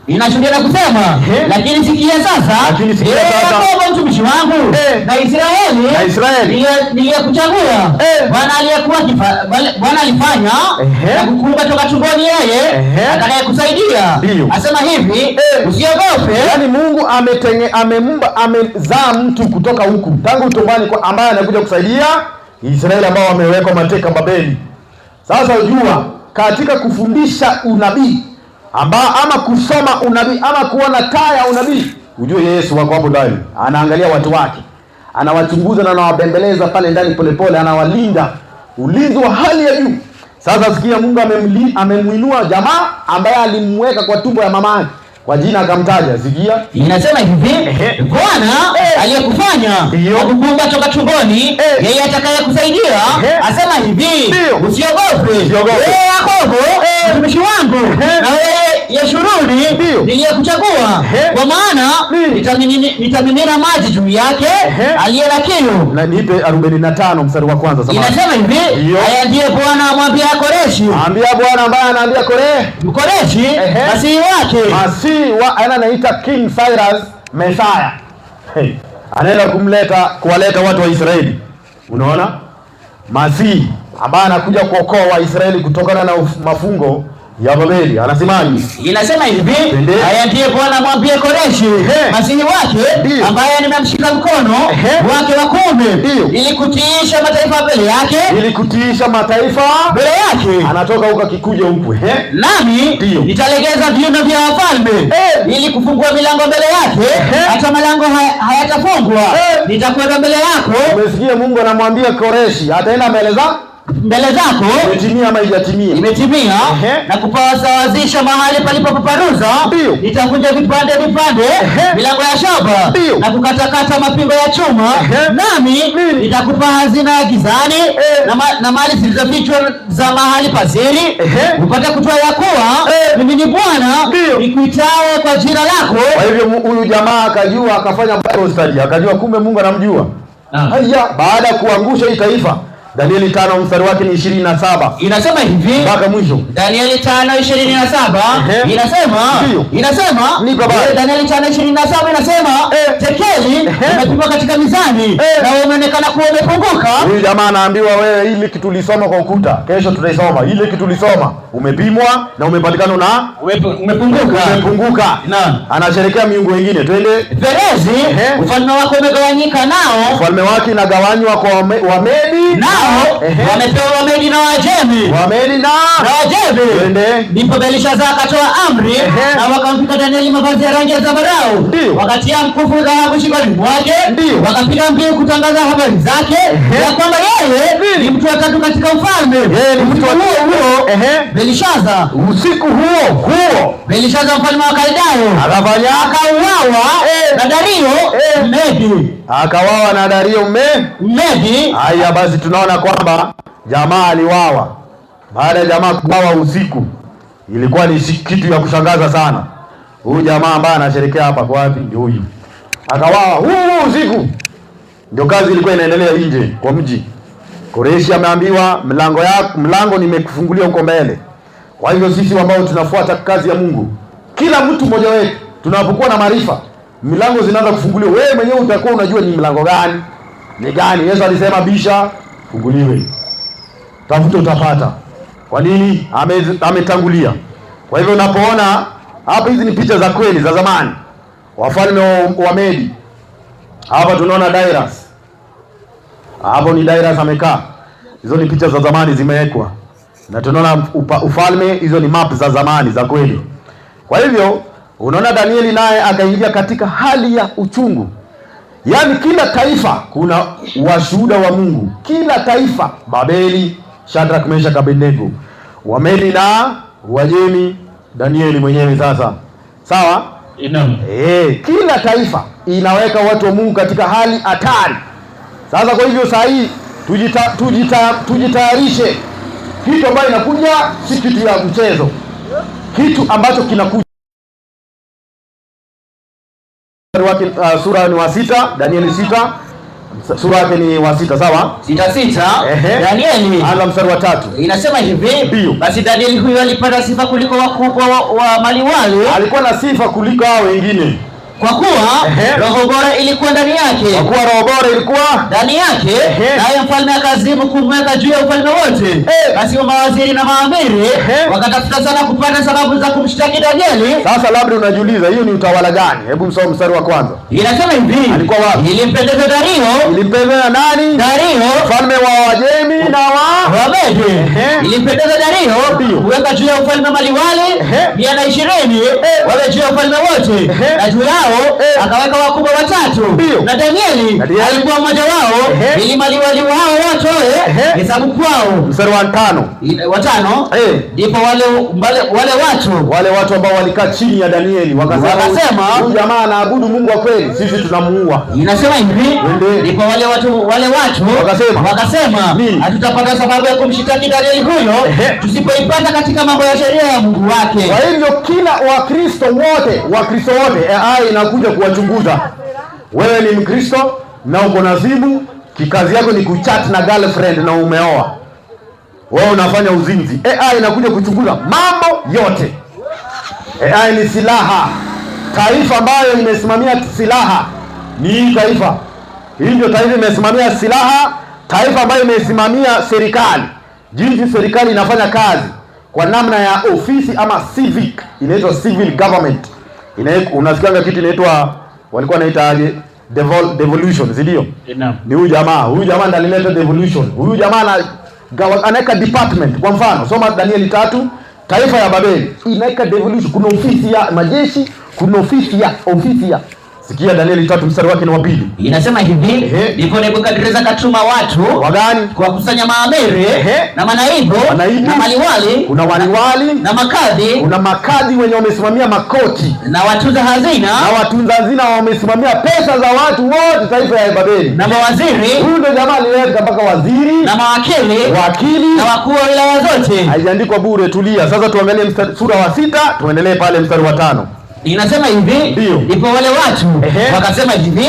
inashuhudia na kusema, lakini sikia sasa, Yakobo mtumishi wangu na Israeli niliyekuchagua, Bwana aliyekuwa Bwana alifanya na kukuumba toka tumboni, yeye atakayekusaidia asema hivi, usiogope.
Yaani Mungu amezaa mtu kutoka huku tangu utumbani, ambaye anakuja kusaidia Israeli ambao wamewekwa mateka Babeli. Sasa ujua katika kufundisha unabii ama kusoma unabii ama kuona taa ya unabii, ujue Yesu wako hapo ndani, anaangalia watu wake, anawachunguza na anawabembeleza pale ndani polepole, anawalinda, ulinzi wa hali ya juu. Sasa sikia, Mungu amemuinua jamaa ambaye alimweka kwa tumbo ya mama yake, kwa jina akamtaja. Sikia,
inasema hivi, Bwana aliyekufanya na kukuumba toka tumboni, yeye atakayekusaidia asema hivi, usiogope wewe Yakobo mtumishi wangu, na wewe Yeshuruni niliyekuchagua, kwa maana nitamimina maji juu yake aliye na kiu.
Na nipe 45 mstari wa kwanza.
Inasema hivi, haya ndiye Bwana amwambia Koreshi,
ambia Bwana ambaye anaambia
Koreshi masihi wake,
masihi wa anaita King Cyrus Messiah. Hey, anaenda kuwaleta watu wa Israeli. Unaona? Masihi ambaye anakuja kuokoa Waisraeli kutokana na mafungo ya Babeli. Anasemaje?
Inasema hivi, haya ndiye Bwana amwambie Koreshi masihi wake, ambaye nimemshika mkono wake wa kuume, ili kutiisha mataifa mbele yake,
ili kutiisha mataifa
mbele yake.
Anatoka huko akikuja huku.
Nami nitalegeza viuno vya wafalme ili kufungua milango mbele yake, hata malango hayatafungwa. Nitakwenda mbele yako.
Umesikia, Mungu anamwambia Koreshi ataenda mbele za
mbele zako.
Imetimia ama haijatimia?
Imetimia. Na kupasawazisha mahali palipopaparuza. Nitavunja vipande vipande milango ya shaba na kukatakata mapingo ya chuma. Nami nitakupa hazina ya gizani na mali zilizofichwa za mahali pasiri, upate kujua ya kuwa mimi ni Bwana nikuitaye kwa jina lako.
Kwa hivyo huyu jamaa akajua, akafanya Bible study, akajua kumbe Mungu anamjua. Haya, baada ya kuangusha hii taifa, Danieli 5 mstari wake ni 27.
Inasema hivi
mpaka mwisho.
Danieli 5:27 inasema Danieli 5:27 inasema tekeli imepimwa katika mizani na umeonekana kuwa umepunguka.
Huyu jamaa anaambiwa wewe, ile kitu ulisoma kwa ukuta, kesho tutaisoma. Ile kitu ulisoma umepimwa na umepatikana na
umepunguka.
Umepunguka.
Naam.
Anasherekea miungu wengine. Twende.
Perezi, ufalme wako umegawanyika nao.
Ufalme wake inagawanywa kwa Wamedi
nao Nao wamepewa Wamedi na Waajemi.
Wamedi na
Waajemi.
Twende.
Ndipo Belishaza akatoa amri na wakamvika Danieli mavazi ya rangi ya zambarau, wakatia mkufu dhahabu shingoni mwake, wakapiga mbiu kutangaza habari zake ya kwamba yeye ni mtu wa tatu katika ufalme.
Yeye ni mtu wa
Usiku huo huo Belishaza,
usiku huo huo
Belishaza mfalme wa Kaldayo
akafanya
akauawa na Dario Mmedi.
Akawawa na Dario
Mmedi.
Haya basi, tunaona kwamba jamaa aliwawa. Baada ya jamaa kuwawa usiku, ilikuwa ni kitu ya kushangaza sana. Huyu jamaa ambaye anasherekea hapa kwa wapi? Ndio huyu akawawa huu usiku. Ndio kazi ilikuwa inaendelea nje kwa mji. Koreshi ameambiwa mlango nimekufungulia huko mbele. Kwa hivyo sisi ambao tunafuata kazi ya Mungu, kila mtu mmoja wetu tunapokuwa na maarifa, milango zinaanza kufunguliwa. Wewe mwenyewe utakuwa unajua ni mlango gani ni gani. Yesu alisema bisha, funguliwe, tafuta utapata. Kwa nini? Ametangulia. Kwa hivyo unapoona hapa, hizi ni picha za kweli za zamani, wafalme wa Medi. Hapa tunaona Darius, hapo ni Darius amekaa. Hizo ni picha za zamani zimewekwa, na tunaona ufalme, hizo ni map za zamani za kweli. Kwa hivyo unaona Danieli naye akaingia katika hali ya uchungu. Yaani kila taifa kuna washuhuda wa Mungu, kila taifa: Babeli, Shadrach, Meshach, Abednego, Wamedi na Uajemi, Danieli mwenyewe sasa. Sawa? Kila taifa inaweka watu wa Mungu katika hali hatari. Sasa kwa hivyo saa hii tujitayarishe. Kitu ambayo inakuja si kitu ya mchezo, kitu ambacho kinakuja wake, sura ni wa 6, Danieli 6, sura yake ni wa 6, sawa?
6:6. Danieli.
Anza mstari wa 3.
Inasema hivi,
Ndio.
basi Danieli huyu alipata sifa kuliko wakubwa wa maliwali.
Alikuwa na sifa kuliko hao wengine.
Kwa kuwa roho bora ilikuwa ndani yake.
Kwa kuwa roho bora ilikuwa
ndani yake, naye mfalme akazimu kumweka juu ya ufalme wote. Basi mawaziri na maamiri wakatafuta sana kupata sababu za kumshtaki Danieli.
Sasa labda unajiuliza hiyo ni utawala gani? Hebu msome mstari wa kwanza.
Inasema hivi,
alikuwa wapi?
Ilimpendeza Dario.
Ilimpendeza nani?
Dario,
mfalme wa Wajemi na wa
Wamedi. Ilimpendeza Dario kuweka juu ya ufalme maliwali 120 wawe juu ya ufalme wote, na juu yao akaweka wakubwa watatu, na Danieli alikuwa mmoja wao, ili maliwali wao watoe hesabu kwao.
Mstari wa 5.
Watano. Ndipo wale
watu ambao walikaa chini ya Danieli wakasema, huyu jamaa anaabudu Mungu wa kweli, sisi tunamuua.
Inasema hivi, ndipo wale watu wakasema, hatutapata sababu ya kumshitaki Danieli huyo tusipoipata katika mambo ya sheria ya Mungu wake.
Kwa hivyo kila Wakristo wote AI inakuja kuwachunguza. Wewe ni Mkristo na uko na simu, kikazi yako ni kuchat na girlfriend na umeoa. Wewe unafanya uzinzi. AI inakuja kuchunguza mambo yote. AI ni silaha. Taifa ambayo imesimamia silaha ni hii taifa. Hii ndio taifa imesimamia silaha, taifa ambayo imesimamia serikali. Jinsi serikali inafanya kazi kwa namna ya ofisi ama civic, inaitwa civil government. Unasikianga kitu inaitwa, walikuwa wanaita aje? Devolution, si ndio? Ni huyu jamaa, huyu jamaa ndiye alileta devolution. Huyu jamaa anaweka department. Kwa mfano, soma Danieli 3, taifa ya Babeli inaweka devolution. Kuna ofisi ya majeshi, kuna ofisi ya. Sikia Danieli 3 mstari wake ni wa 2.
Inasema hivi, ndipo Nebukadreza akatuma watu
wagani
kuwakusanya maamiri na manaibu, na maliwali,
kuna waliwali
na makadhi,
kuna makadhi wenye wamesimamia makoti
na watunza hazina,
na watunza hazina wamesimamia pesa za watu wote taifa ya Babeli,
na mawaziri.
Huyu ndio jamaa alileta mpaka waziri
na mawakili,
wakili
na wakuu wa wilaya zote.
Haijaandikwa bure, tulia. Sasa tuangalie sura wa 6, tuendelee pale mstari wa 5.
Inasema hivi, ndipo wale watu wakasema hivi,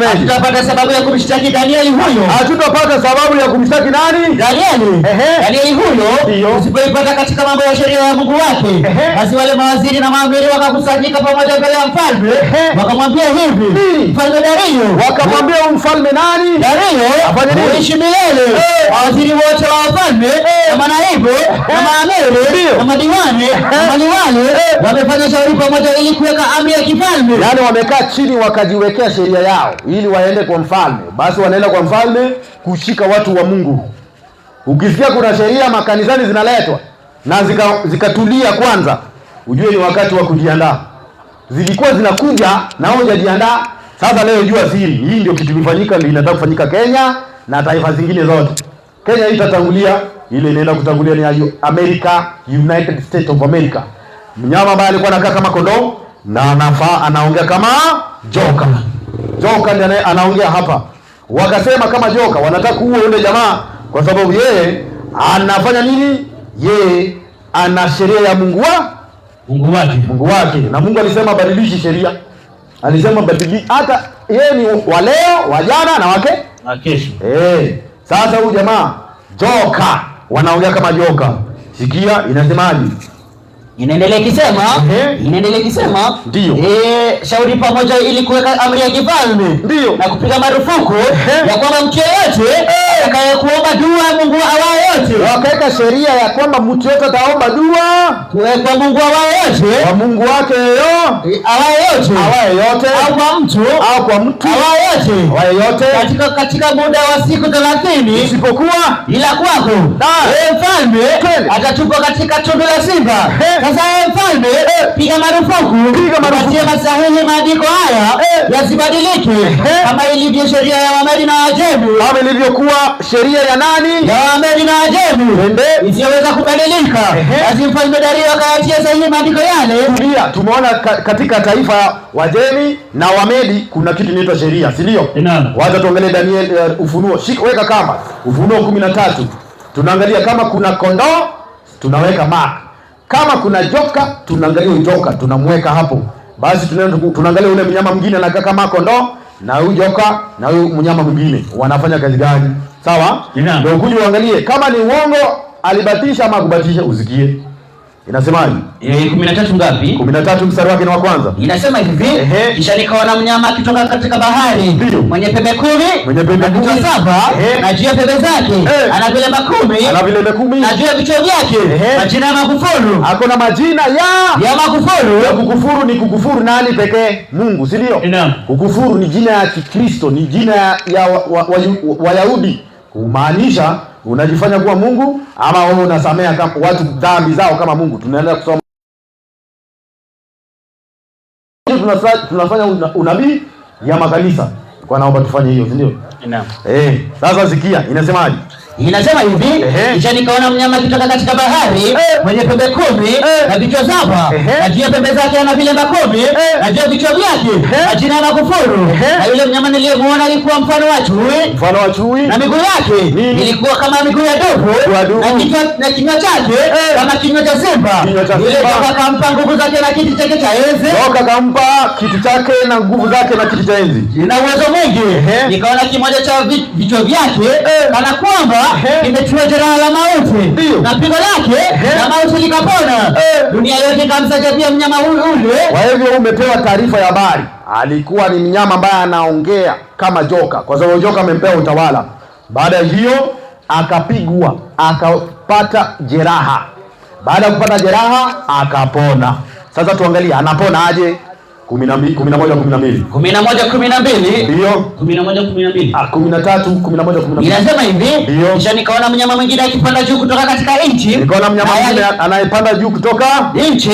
hatutapata sababu ya kumshtaki Danieli huyo.
Hatutapata sababu ya kumshtaki nani?
Danieli. Danieli huyo usipoipata katika mambo ya sheria ya Mungu wake. Basi wale mawaziri na maamiri wakakusanyika pamoja mbele ya mfalme, wakamwambia hivi, mfalme Dario.
Wakamwambia mfalme nani?
Dario, uishi milele. Mawaziri wote wa wafalme na manaibu na maamiri na madiwani na maliwali wamefanya shauri pamoja ili kuweka amri ya kifalme.
Yaani wamekaa chini wakajiwekea sheria yao ili waende kwa mfalme. Basi wanaenda kwa mfalme kushika watu wa Mungu. Ukisikia kuna sheria makanisani zinaletwa na zikatulia kwanza, ujue ni wakati wa kujiandaa. Zilikuwa zinakuja na wewe hujajiandaa. Sasa leo jua siri hii, ndio kitu imefanyika, ndio inataka kufanyika Kenya na taifa zingine zote. Kenya hii itatangulia, ile inaenda kutangulia ni ya America, United States of America. Mnyama ambaye alikuwa anakaa kama kondoo na anafaa anaongea kama joka. Joka ndiye anaongea hapa. Wakasema kama joka, wanataka kuua yule jamaa kwa sababu yeye anafanya nini? Yeye ana sheria ya Mungu wa
Mungu wake.
Mungu wake, na Mungu alisema badilishi sheria, alisema badili, hata yeye ni wa leo, wa jana na wake
Na kesho.
Sasa huyu jamaa joka, wanaongea kama joka. Sikia inasemaje?
Inaendelea ikisema, inaendelea ikisema,
Ndio.
Shauri pamoja ili kuweka amri ya kifalme
Ndio.
na kupiga marufuku ya kwamba mtu yeyote atakaye kuomba dua Mungu awaye yote,
Wakaweka sheria ya kwamba mtu yote ataomba dua
kwa Mungu awaye yote,
kwa Mungu wake yo
awaye yote,
awaye yote,
au kwa mtu
au kwa mtu
awaye yote,
awaye yote,
katika muda wa siku 30,
isipokuwa
ila kwako wewe mfalme
Twende.
atatupwa katika tundu la simba. Sasa wewe mfalme, piga marufuku,
Piga marufuku.
upatie masahihi maandiko haya yasibadilike, kama ilivyo sheria ya Wamedi na Waajemi,
kama ilivyokuwa sheria ya nani?
ya Wamedi na Waajemi
Twende.
isiyoweza kubadilika. Basi mfalme Dario akayatia sahihi maandiko yale.
Tulia, tumeona katika taifa Wajemi na Wamedi kuna kitu inaitwa sheria, si ndio?
Naam.
Wacha tuangalie Daniel, Ufunuo. Shika, weka kamba. Ufunuo 13. Tunaangalia kama kuna kondoo tunaweka mark. Kama kuna joka tunaangalia joka tunamweka hapo. Basi tunaangalia ule mnyama mwingine anakaa kama kondoo na huyu joka na huyu mnyama mwingine wanafanya kazi gani? Sawa?
Naam.
Ndio ukuje uangalie kama ni uongo alibatisha ama kubatisha, usikie. Inasemaje?
13 ngapi?
13 mstari wake ni wa kwanza.
Inasema hivi, kisha nikaona mnyama akitoka katika bahari,
Ndio.
mwenye pembe 10,
Mwenye pembe
na vichwa
10.
7, na juu ya pembe zake ana vilemba 10,
Ana vilemba 10.
na juu ya vichwa vyake majina ya makufuru.
Ako na majina
ya makufuru.
Ya kukufuru ni kukufuru nani pekee? Mungu, si ndio?
Naam.
Kukufuru ni jina ya Kikristo, ni jina ya Wayahudi, kumaanisha unajifanya kuwa Mungu ama wewe unasamea kama watu dhambi zao kama Mungu. Tunaenda kusoma, tunafanya unabii ya makanisa. Kwa naomba tufanye hiyo, si ndio?
Naam.
Sasa sikia inasemaje?
Inasema hivi, kisha nikaona mnyama akitoka katika bahari, mwenye pembe 10 na vichwa 7, na juu ya pembe zake ana vilemba 10, na juu ya vichwa vyake majina ya makufuru. Na yule mnyama niliyemuona alikuwa mfano wa chui,
Mfano wa chui,
na miguu yake
Nini?
ilikuwa kama miguu ya dubu,
Ya dubu.
na kichwa na kinywa chake kama kinywa cha simba.
Kinywa cha
Yule
simba.
joka akampa nguvu zake na kiti chake cha enzi
Joka kampa kiti chake na nguvu zake na kiti cha enzi
na uwezo mwingi. Nikaona kimoja cha vichwa vyake kana kwamba kimetiwa jeraha la mauti,
Ndio.
na pigo lake la mauti likapona. Dunia yote ikamsajabia mnyama huyu ule.
Kwa hivyo umepewa taarifa ya habari, alikuwa ni mnyama ambaye anaongea kama joka, kwa sababu joka amempewa utawala. Baada ya hiyo akapigwa, akapata jeraha. Baada ya kupata jeraha akapona. Sasa tuangalie anapona aje? 12, 11, 12.
11 12.
Ndio.
11 12.
13, 11, 12.
Inasema hivi,
Ndio.
kisha nikaona mnyama mwingine akipanda juu kutoka katika nchi.
Nikaona mnyama
Naye
mwingine anayepanda juu kutoka
nchi,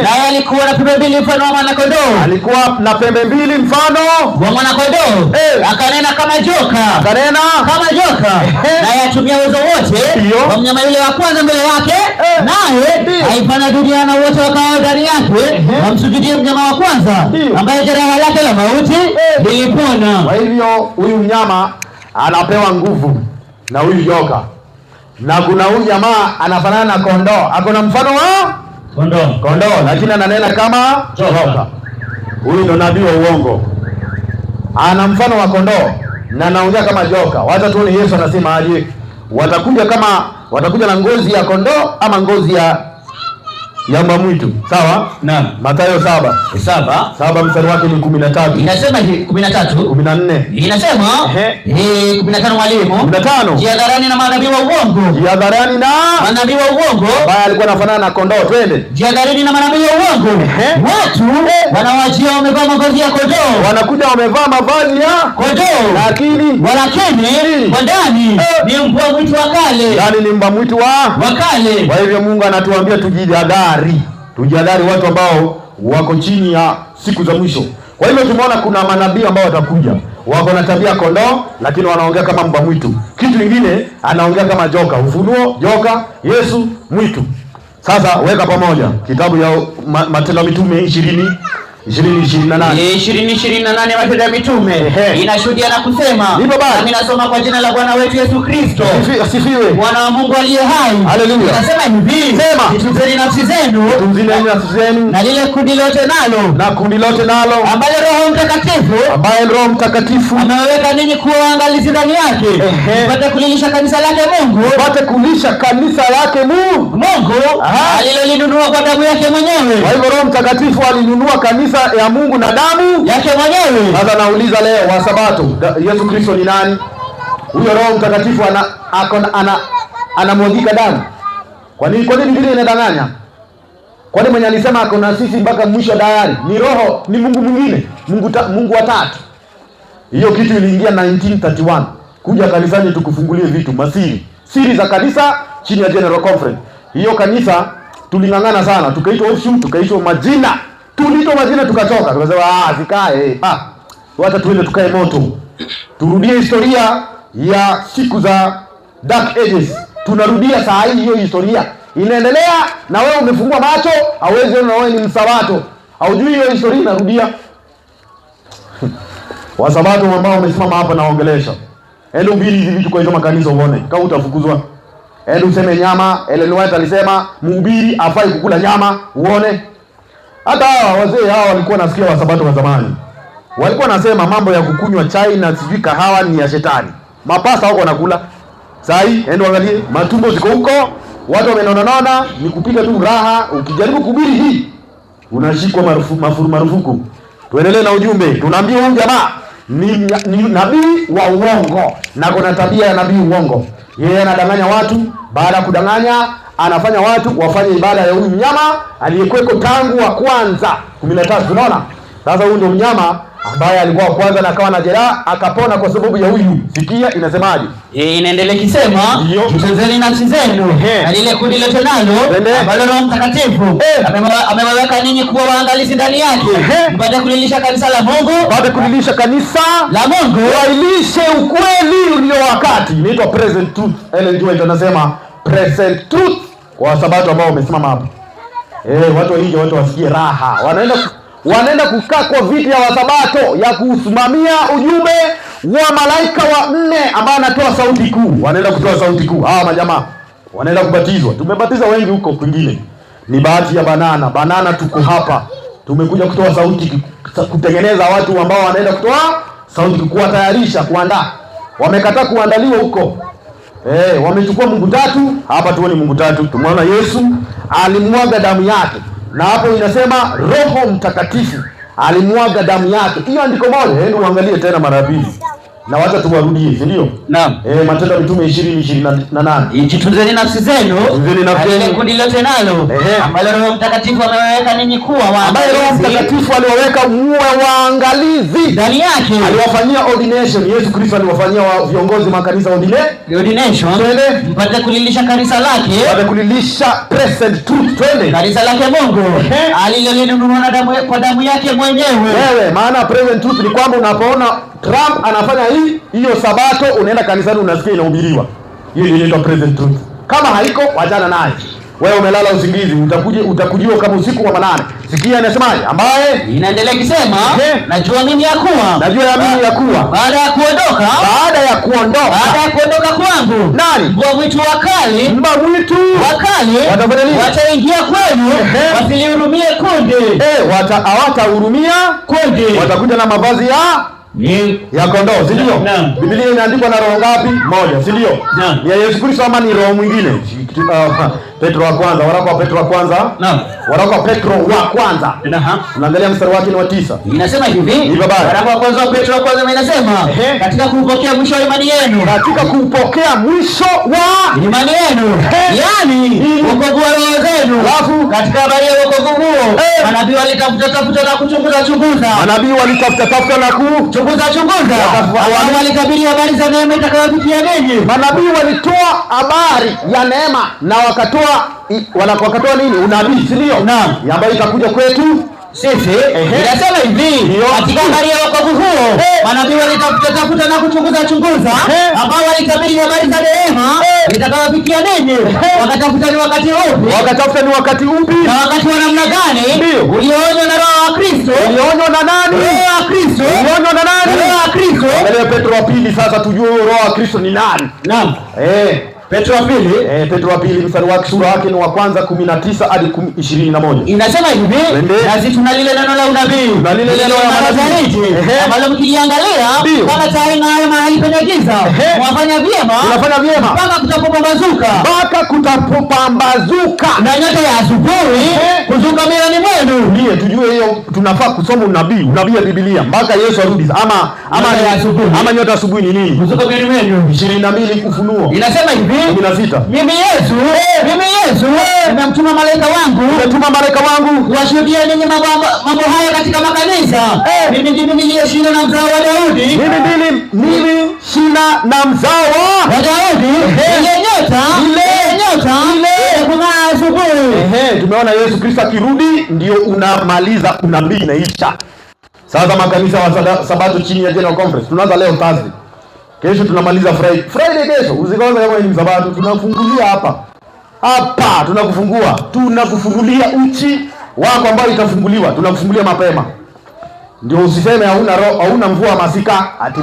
naye alikuwa na pembe mbili mfano wa mwanakondoo.
Alikuwa na pembe mbili mfano
wa mwanakondoo. Akanena kama joka.
Akanena
kama joka. Naye atumia uwezo wote
Ndio.
wa mnyama yule wa kwanza mbele yake, naye
Ndio.
aifanya dunia na wote wakao ndani yake wamsujudie mnyama wa kwanza,
Ndio.
ambaye jeraha lake la mauti lilipona.
Kwa hivyo huyu mnyama anapewa nguvu na huyu joka, na kuna huyu jamaa anafanana na kondoo, ako na mfano wa
kondoo,
kondoo, lakini ananena kama joka. Huyu ndo nabii wa uongo, ana mfano wa kondoo na anaongea kama joka. Wacha tuone Yesu anasema aje. Watakuja kama watakuja na ngozi ya kondoo ama ngozi ya Ya mbwa mwitu. Sawa?
Naam.
Mathayo 7.
7.
7 mstari wake ni 13.
Inasema hivi 13.
14.
Inasema 15 mwalimu.
15.
Jihadharini na manabii wa uongo.
Jihadharini na
manabii wa uongo.
Ambaye alikuwa anafanana na kondoo, twende.
Jihadharini na manabii wa uongo. Watu wanawajia wamevaa mavazi ya kondoo.
Wanakuja wamevaa mavazi ya
kondoo.
Lakini
walakini kwa ndani ni mbwa mwitu wa kale.
Ndani ni mbwa mwitu wa
kale.
Kwa hivyo Mungu anatuambia tujihadhari. Tujihadhari watu ambao wako chini ya siku za mwisho. Kwa hivyo tumeona kuna manabii ambao watakuja, wako na tabia kondoo, lakini wanaongea kama mbwa mwitu. Kitu kingine anaongea kama joka. Ufunuo, joka, Yesu mwitu. Sasa weka pamoja kitabu ya Matendo ya Mitume 20 20:28.
20:28 Matendo ya Mitume inashuhudia na kusema, nami nasoma kwa jina la Bwana wetu Yesu Kristo,
Asifiwe,
Bwana wa Mungu aliye hai.
Haleluya.
Inasema hivi,
Sema.
jitunzeni nafsi zenu,
Jitunzeni nafsi zenu,
na lile kundi lote nalo,
na kundi lote nalo,
ambalo Roho Mtakatifu,
ambaye Roho Mtakatifu
ameweka ninyi kuwa waangalizi ndani yake, mpate kulilisha kanisa lake Mungu,
mpate kulisha kanisa lake Mungu,
Mungu alilolinunua kwa damu yake mwenyewe.
Kwa hivyo Roho Mtakatifu alinunua kanisa ya Mungu na damu
yake mwenyewe.
Sasa nauliza leo wa Sabato, Yesu Kristo ni nani? Huyo Roho Mtakatifu anamwagika damu. Kwa nini? Kwa nini Biblia inadanganya? Kwani mwenye alisema ako na sisi mpaka mwisho dayari ni Roho, ni Mungu mwingine, Mungu wa tatu. Hiyo kitu iliingia 1931. Kuja kanisani tukufungulie vitu masiri, siri za kanisa chini ya General Conference. Hiyo kanisa tuling'ang'ana sana, tukaitwa offshoot, tukaitwa majina, tuliitwa majina tukachoka, tukasema zikae, wacha tuende tukae moto, turudie historia ya siku za Dark Ages. Tunarudia saa hii hiyo historia inaendelea, na wewe umefungua macho, hauwezi ona, wewe ni msabato, haujui hiyo historia inarudia. Wasabato ambao wamesimama hapa naongelesha, enda ubiri hizi vitu kwa hizo makanisa uone kama utafukuzwa. Enda useme nyama. Ellen White alisema mhubiri afai kukula nyama, uone. Hata hawa wazee hawa walikuwa nasikia wasabato wa zamani walikuwa nasema mambo ya kukunywa chai na sijui kahawa ni ya shetani. Mapasta wako wanakula saa hii, enda uangalie matumbo ziko huko, watu wamenona nona, ni kupiga tu raha. Ukijaribu kuhubiri hii unashikwa marufuku. Tuendelee na ujumbe. Tunaambia huyu jamaa ni nabii wa uongo na kuna tabia ya nabii uongo. Yeye anadanganya watu, baada ya kudanganya anafanya watu wafanye ibada ya huyu mnyama aliyekuweko tangu wa kwanza 13. Unaona? Sasa huyu ndio mnyama ambaye alikuwa wa kwanza na akawa na jeraha akapona kwa sababu ya huyu. Sikia inasemaje?
Inaendelea ikisema, jitunzeni nafsi zenu na lile kundi lote nalo ambalo Roho Mtakatifu amewaweka ninyi kuwa waangalizi ndani yake, mpate kulilisha kanisa la Mungu,
mpate kulilisha kanisa
la Mungu,
wailishe ukweli ulio wakati. Inaitwa present truth. Ellen G. White anasema present truth kwa sabato ambao wamesimama hapa. Watu waije, watu wasikie raha. Wanaenda kukaa kwa viti ya wasabato ya kusimamia ujumbe wa malaika wa nne ambaye anatoa sauti kuu. Wanaenda kutoa sauti kuu. Hawa majamaa wanaenda kubatizwa. Tumebatiza wengi huko kwingine. Ni bahati ya banana. Banana tuko hapa. Tumekuja kutoa sauti, kutengeneza watu ambao wanaenda kutoa sauti, kuwatayarisha, kuandaa. Wamekataa kuandaliwa huko. Wamechukua Mungu tatu. Hapa tuone Mungu tatu. Tumeona Yesu alimwaga damu yake. Na hapo inasema Roho Mtakatifu alimwaga damu yake. Hiyo andiko moja, hebu uangalie tena mara pili. Na wacha tuwarudie, si ndio?
Naam.
Matendo ya Mitume 20:28.
Jitunzeni nafsi zenu,
Jitunzeni nafsi
na lile
zenu.
kundi lote nalo ambalo Roho Mtakatifu amewaweka ninyi kuwa waangalizi.
Ambaye Roho Mtakatifu aliwaweka muwe waangalizi
ndani yake.
Aliwafanyia ordination. Yesu Kristo aliwafanyia viongozi makanisa
ordination.
Twende.
Mpate kulilisha kanisa lake.
Mpate kulilisha present truth. Twende.
Kanisa lake Mungu alilolinunua na damu, kwa damu yake mwenyewe.
Wewe, maana present truth ni kwamba unapoona Trump anafanya hii, hiyo sabato unaenda kanisani unasikia inahubiriwa. Hiyo ndio inaitwa present truth. Kama haiko wachana naye. Wewe umelala usingizi, utakujiwa kama usiku wa manane. Sikia anasemaje? Ambaye
inaendelea ikisema, najua mimi ya kuwa,
najua ya mimi ya kuwa,
baada ya kuondoka,
baada ya kuondoka,
baada ya kuondoka kwangu,
nani?
Mbwa mwitu wakali,
mbwa mwitu
wakali
watafanya nini?
Wataingia kwenu, wasilihurumie kundi.
Hawatahurumia
kundi,
watakuja na mavazi ya Ya kondoo, si ndio?
Naam.
Biblia imeandikwa na roho ngapi? Moja, si ndio?
Naam.
Ni ya Yesu Kristo ama ni roho mwingine? Petro wa kwanza, waraka wa Petro wa kwanza.
Naam.
Waraka wa Petro wa kwanza.
Naam.
Tunaangalia mstari wake ni wa 9.
Inasema hivi,
Ni baba.
waraka wa kwanza wa Petro wa kwanza inasema, katika kuupokea mwisho wa imani yenu,
Katika kupokea mwisho wa
imani yenu, yaani wokovu wa roho zenu.
Alafu?
Katika habari ya wokovu huo, manabii walitafuta tafuta na kuchunguza chunguza,
manabii walitafuta tafuta na ku
chunguza chunguza, ambao walitabiri habari za neema itakayofikia ninyi.
Manabii walitoa habari ya neema na wakatoa wakatoa nini? Unabii, si ndio?
Naam.
Ambayo itakuja kwetu
Sisi inasema hivi,
Ndio.
katika habari ya wokovu huo, manabii walitafuta tafuta na kuchunguza chunguza, ambao walitabiri habari za neema itakayofikia ninyi, wakatafuta ni wakati upi
Wakatafuta ni wakati upi?
na wakati wa namna gani
Ndio.
ulioonywa na Roho wa Kristo,
Ulionywa na nani?
Roho wa Kristo,
Ulionywa na nani?
Roho wa Kristo.
Angalia Petro wa pili sasa, tujue huyo Roho wa Kristo ni nani.
Naam. Petro wa pili
Petro wa pili mstari wake sura yake ni wa kwanza 19 hadi 21.
Inasema hivi,
Twende.
nasi tuna lile neno la unabii,
Tuna lile neno la
imara
unabii.
zaidi, ambalo mkiliangalia
Ndio.
kama taa ing'aayo mahali penye giza, mwafanya vyema,
Unafanya vyema
mpaka kutapopambazuka
mpaka kutapopambazuka
na nyota ya asubuhi kuzuka mioyoni mwenu.
Ndiye tujue hiyo, tunafaa kusoma unabii, unabii wa Biblia mpaka Yesu arudi, ama ama
Nyota ya asubuhi.
ama nyota asubuhi ni nini?
Kuzuka mioyoni mwenu.
22 Ufunuo
Inasema hivi,
16.
mimi Yesu, mimi Yesu nimemtuma malaika wangu
Nimetuma malaika wangu
kuwashuhudia ninyi mambo haya katika makanisa. Mimi ndimi niliye shina na mzao wa Daudi,
mimi ndimi mimi shina na mzao
wa Daudi, ile nyota, ile nyota ile kung'aa asubuhi.
Tumeona Yesu Kristo akirudi ndio unamaliza unabii inaisha. Sasa makanisa wa Sabato chini ya General Conference tunaanza leo Thursday. Kesho tunamaliza Friday. Friday kesho usikose kama ni Sabato tunafungulia hapa. Hapa tunakufungua. Tunakufungulia uchi wako ambao itafunguliwa. Tunakufungulia mapema. Ndio usiseme hauna roho, hauna mvua masika ati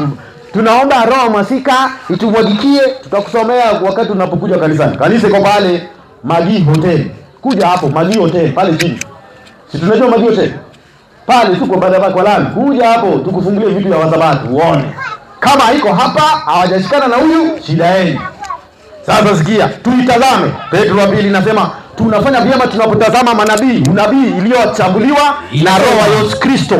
tunaomba roho masika itumwagikie. Tutakusomea wakati unapokuja kanisani. Kanisa iko pale Magi Hotel. Kuja hapo Magi Hotel pale chini. Si tunajua Magi Hotel? Pale tuko baada ya kwa lami. Kuja hapo tukufungulie vitu vya Wasabato uone. Kama iko hapa hawajashikana na huyu, shida yenu. Sasa sikia, tuitazame. Petro wa pili nasema tunafanya vyema tunapotazama manabii, unabii iliyochambuliwa na roho wa Yesu Kristo.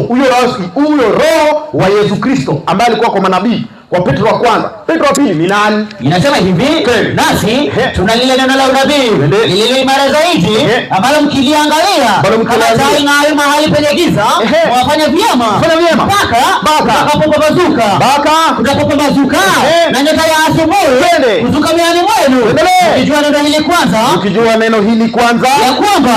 Huyo roho wa Yesu Kristo ambaye alikuwa kwa manabii, kwa Petro wa kwanza. Petro wa pili ni nani?
Inasema hivi, nasi tuna lile neno la unabii lililo imara zaidi, ambalo mkiliangalia kama taa ing'aayo mahali penye giza, mwafanya vyema mpaka kutakapopambazuka, kutakapopambazuka na nyota ya asubuhi kuzuka mioyoni mwenu, mkijua neno hili kwanza,
mkijua neno hili kwanza,
ya kwamba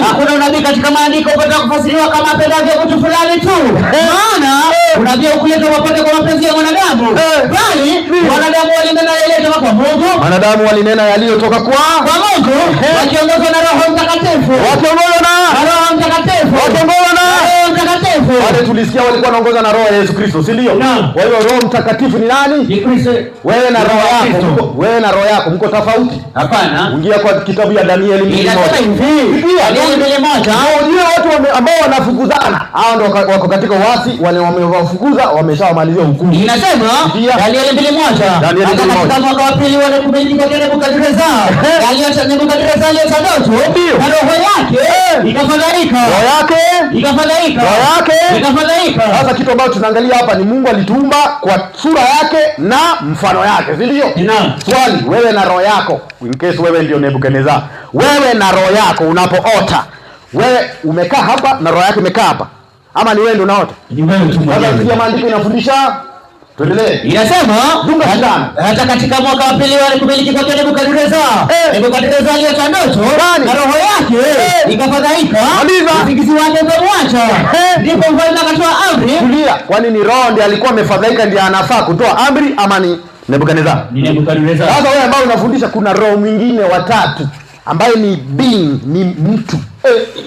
hakuna unabii katika maandiko upata kufasiriwa kama apendavyo mtu fulani tu, maana unabii hukuletwa popote kwa mapenzi ya mwanadamu, bali wanadamu walinena yaliyotoka kwa Mungu.
Wanadamu walinena yaliyotoka kwa
Mungu, wakiongozwa na Roho Mtakatifu,
wakiongozwa na
Roho Mtakatifu,
wakiongozwa na
Roho Mtakatifu.
Wale tulisikia walikuwa wanaongozwa na Roho ya Yesu Kristo, si ndio? Kwa hiyo Roho Mtakatifu ni nani?
Ni Kristo.
Wewe na roho yako, wewe na roho yako mko tofauti?
Hapana.
Ingia kwa kitabu ya Danieli 2:1.
Danieli 2:1.
Ndio watu ambao wanafukuzana, hao ndio wako katika uasi, wale wamewafukuza wameshawamalizia hukumu.
Inasema Danieli 2:1. Katika mwaka wa pili wa Nebukadneza, Nebukadneza aliota ndoto na roho yake ikafadhaika.
Roho yake
ikafadhaika.
Roho yake
ikafadhaika.
Sasa kitu ambacho tunaangalia hapa ni Mungu alituumba kwa sura yake na mfano yake, si ndio? Swali, wewe na roho yako, in case wewe ndio Nebukadneza, wewe na roho yako unapoota, wewe umekaa hapa na roho yako imekaa hapa, ama ni wewe ndio unaota?
Ni wewe tu mwenyewe.
Sasa maandiko inafundisha. Tuendelee.
Inasema
Dunga sindano.
hata katika mwaka wa pili wa kumiliki kwake Nebukadneza, Nebukadneza aliota ndoto na roho yake ikafadhaika, usingizi wake ukamwacha. Ndipo mfalme akatoa amri.
Tulia, kwani ni roho ndiye alikuwa amefadhaika ndiye anafaa kutoa amri ama ni Nebukadneza?
Ni Nebukadneza.
Sasa wewe ambao unafundisha kuna roho mwingine watatu ambaye ni being, ni mtu.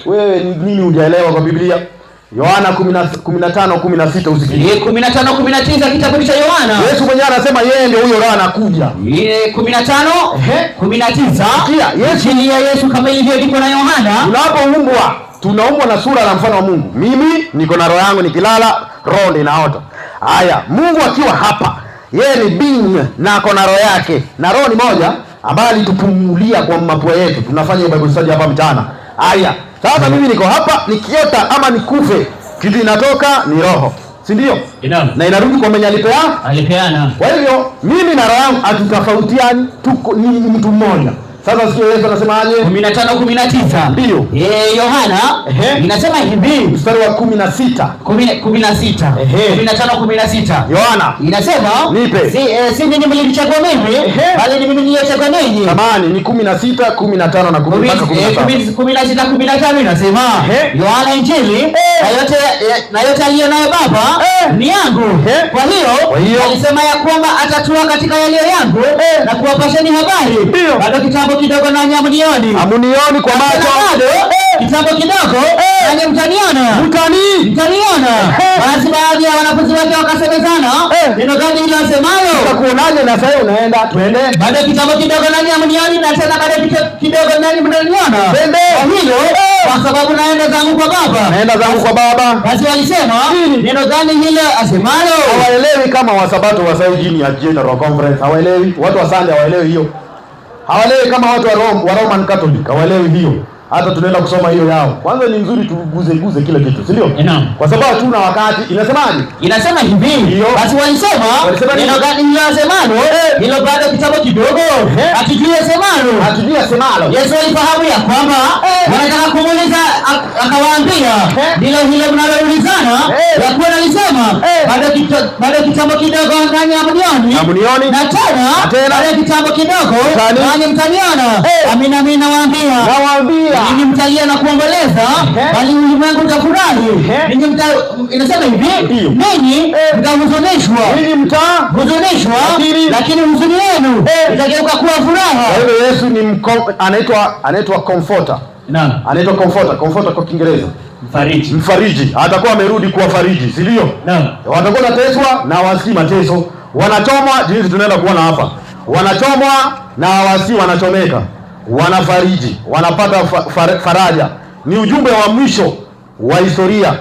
Wewe nini hujaelewa kwa Biblia? Yohana 15:16 usikie.
15:19 kitabu cha Yohana.
Yesu mwenyewe anasema yeye ndio huyo roho anakuja.
15:19.
Sikia, Yesu
Injili ya Yesu kama ilivyoandikwa na Yohana.
Tunapoumbwa, tunaumbwa na sura na mfano wa Mungu. Mimi niko na roho yangu nikilala, roho ndio inaota. Haya, Mungu akiwa hapa, yeye ni being na ako na roho yake, na roho ni moja ambayo alitupumulia kwa mapua yetu. Tunafanya hiyo Bible study hapa mchana. Haya, sasa mimi niko hapa nikiota ama nikufe, kitu inatoka ni roho, si ndio? Na inarudi kwa mwenye alipea
Alipeana.
Kwa hivyo mimi na roho yangu hatutofautiani, tuko ni mtu mmoja. Sasa sikia Yesu anasemaje?
15 19.
Ndio.
Yohana inasema hivi.
Mstari wa 16.
16. 15 16.
Yohana.
Inasema
Nipe.
Si ninyi mlinichagua mimi, bali ni mimi niliyechagua ninyi.
Samahani, ni 16, 15 na 10 mpaka 17.
16 15 inasema Yohana Injili, na yote aliyo nayo Baba ni yangu. Kwa hiyo alisema ya kwamba atatoa katika yaliyo yangu na kuwapasheni habari. Bado kitambo kidogo nanyi hamnioni.
Hamunioni kwa macho.
Bado kitambo kidogo nanyi mtaniona. Mtaniona. Basi baadhi ya wanafunzi wake wakasemezana, neno gani hilo asemalo?
Tutakuonaje na sasa unaenda? Twende.
Bado kitambo kidogo nanyi hamnioni na tena bado kidogo nanyi mtaniona.
Twende.
Kwa hilo kwa sababu naenda zangu kwa Baba.
Naenda zangu kwa Baba.
Basi walisema, neno gani hilo asemalo?
Hawaelewi kama Wasabato wa sasa chini ya General Conference, hawaelewi. Watu wa Sunday hawaelewi hiyo. Hawaelewi kama watu wa Rome, wa Roman Catholic hawaelewi hiyo. Hata tunaenda kusoma hiyo yao. Kwanza ni nzuri tuguze guze kila kitu, si ndio? Kwa sababu hatuna wakati. Inasemaje?
Inasema hivi. Basi walisema, neno gani hilo asemalo? Hilo bado kitambo kidogo. Hatujui asemalo.
Hatujui asemalo.
Yesu alifahamu ya kwamba wanataka kumuuliza, akawaambia, ndilo hilo mnaloulizana, ya kuwa nalisema, bado kitambo kidogo nanyi hamnioni.
Hamnioni.
Na tena bado kitambo kidogo nanyi mtaniona. Amina, amina nawaambia.
Nawaambia.
Ninyi mtalia na kuomboleza, bali ulimwengu utafurahi. Ninyi mta, inasema hivi, ninyi mtahuzunishwa.
Ninyi
mtahuzunishwa, lakini huzuni yenu itageuka kuwa furaha.
Kwa hivyo Yesu ni anaitwa comforter.
Naam.
Anaitwa comforter, comforter kwa Kiingereza.
Mfariji.
Mfariji. Atakuwa amerudi kuwafariji, si ndio?
Naam.
Watakuwa wanateswa na wasikii mateso. Wanachomwa jinsi tunaenda kuona hapa. Wanachomwa na hawasi wanachomeka. Wanafariji, wanapata faraja. Ni ujumbe wa mwisho wa historia.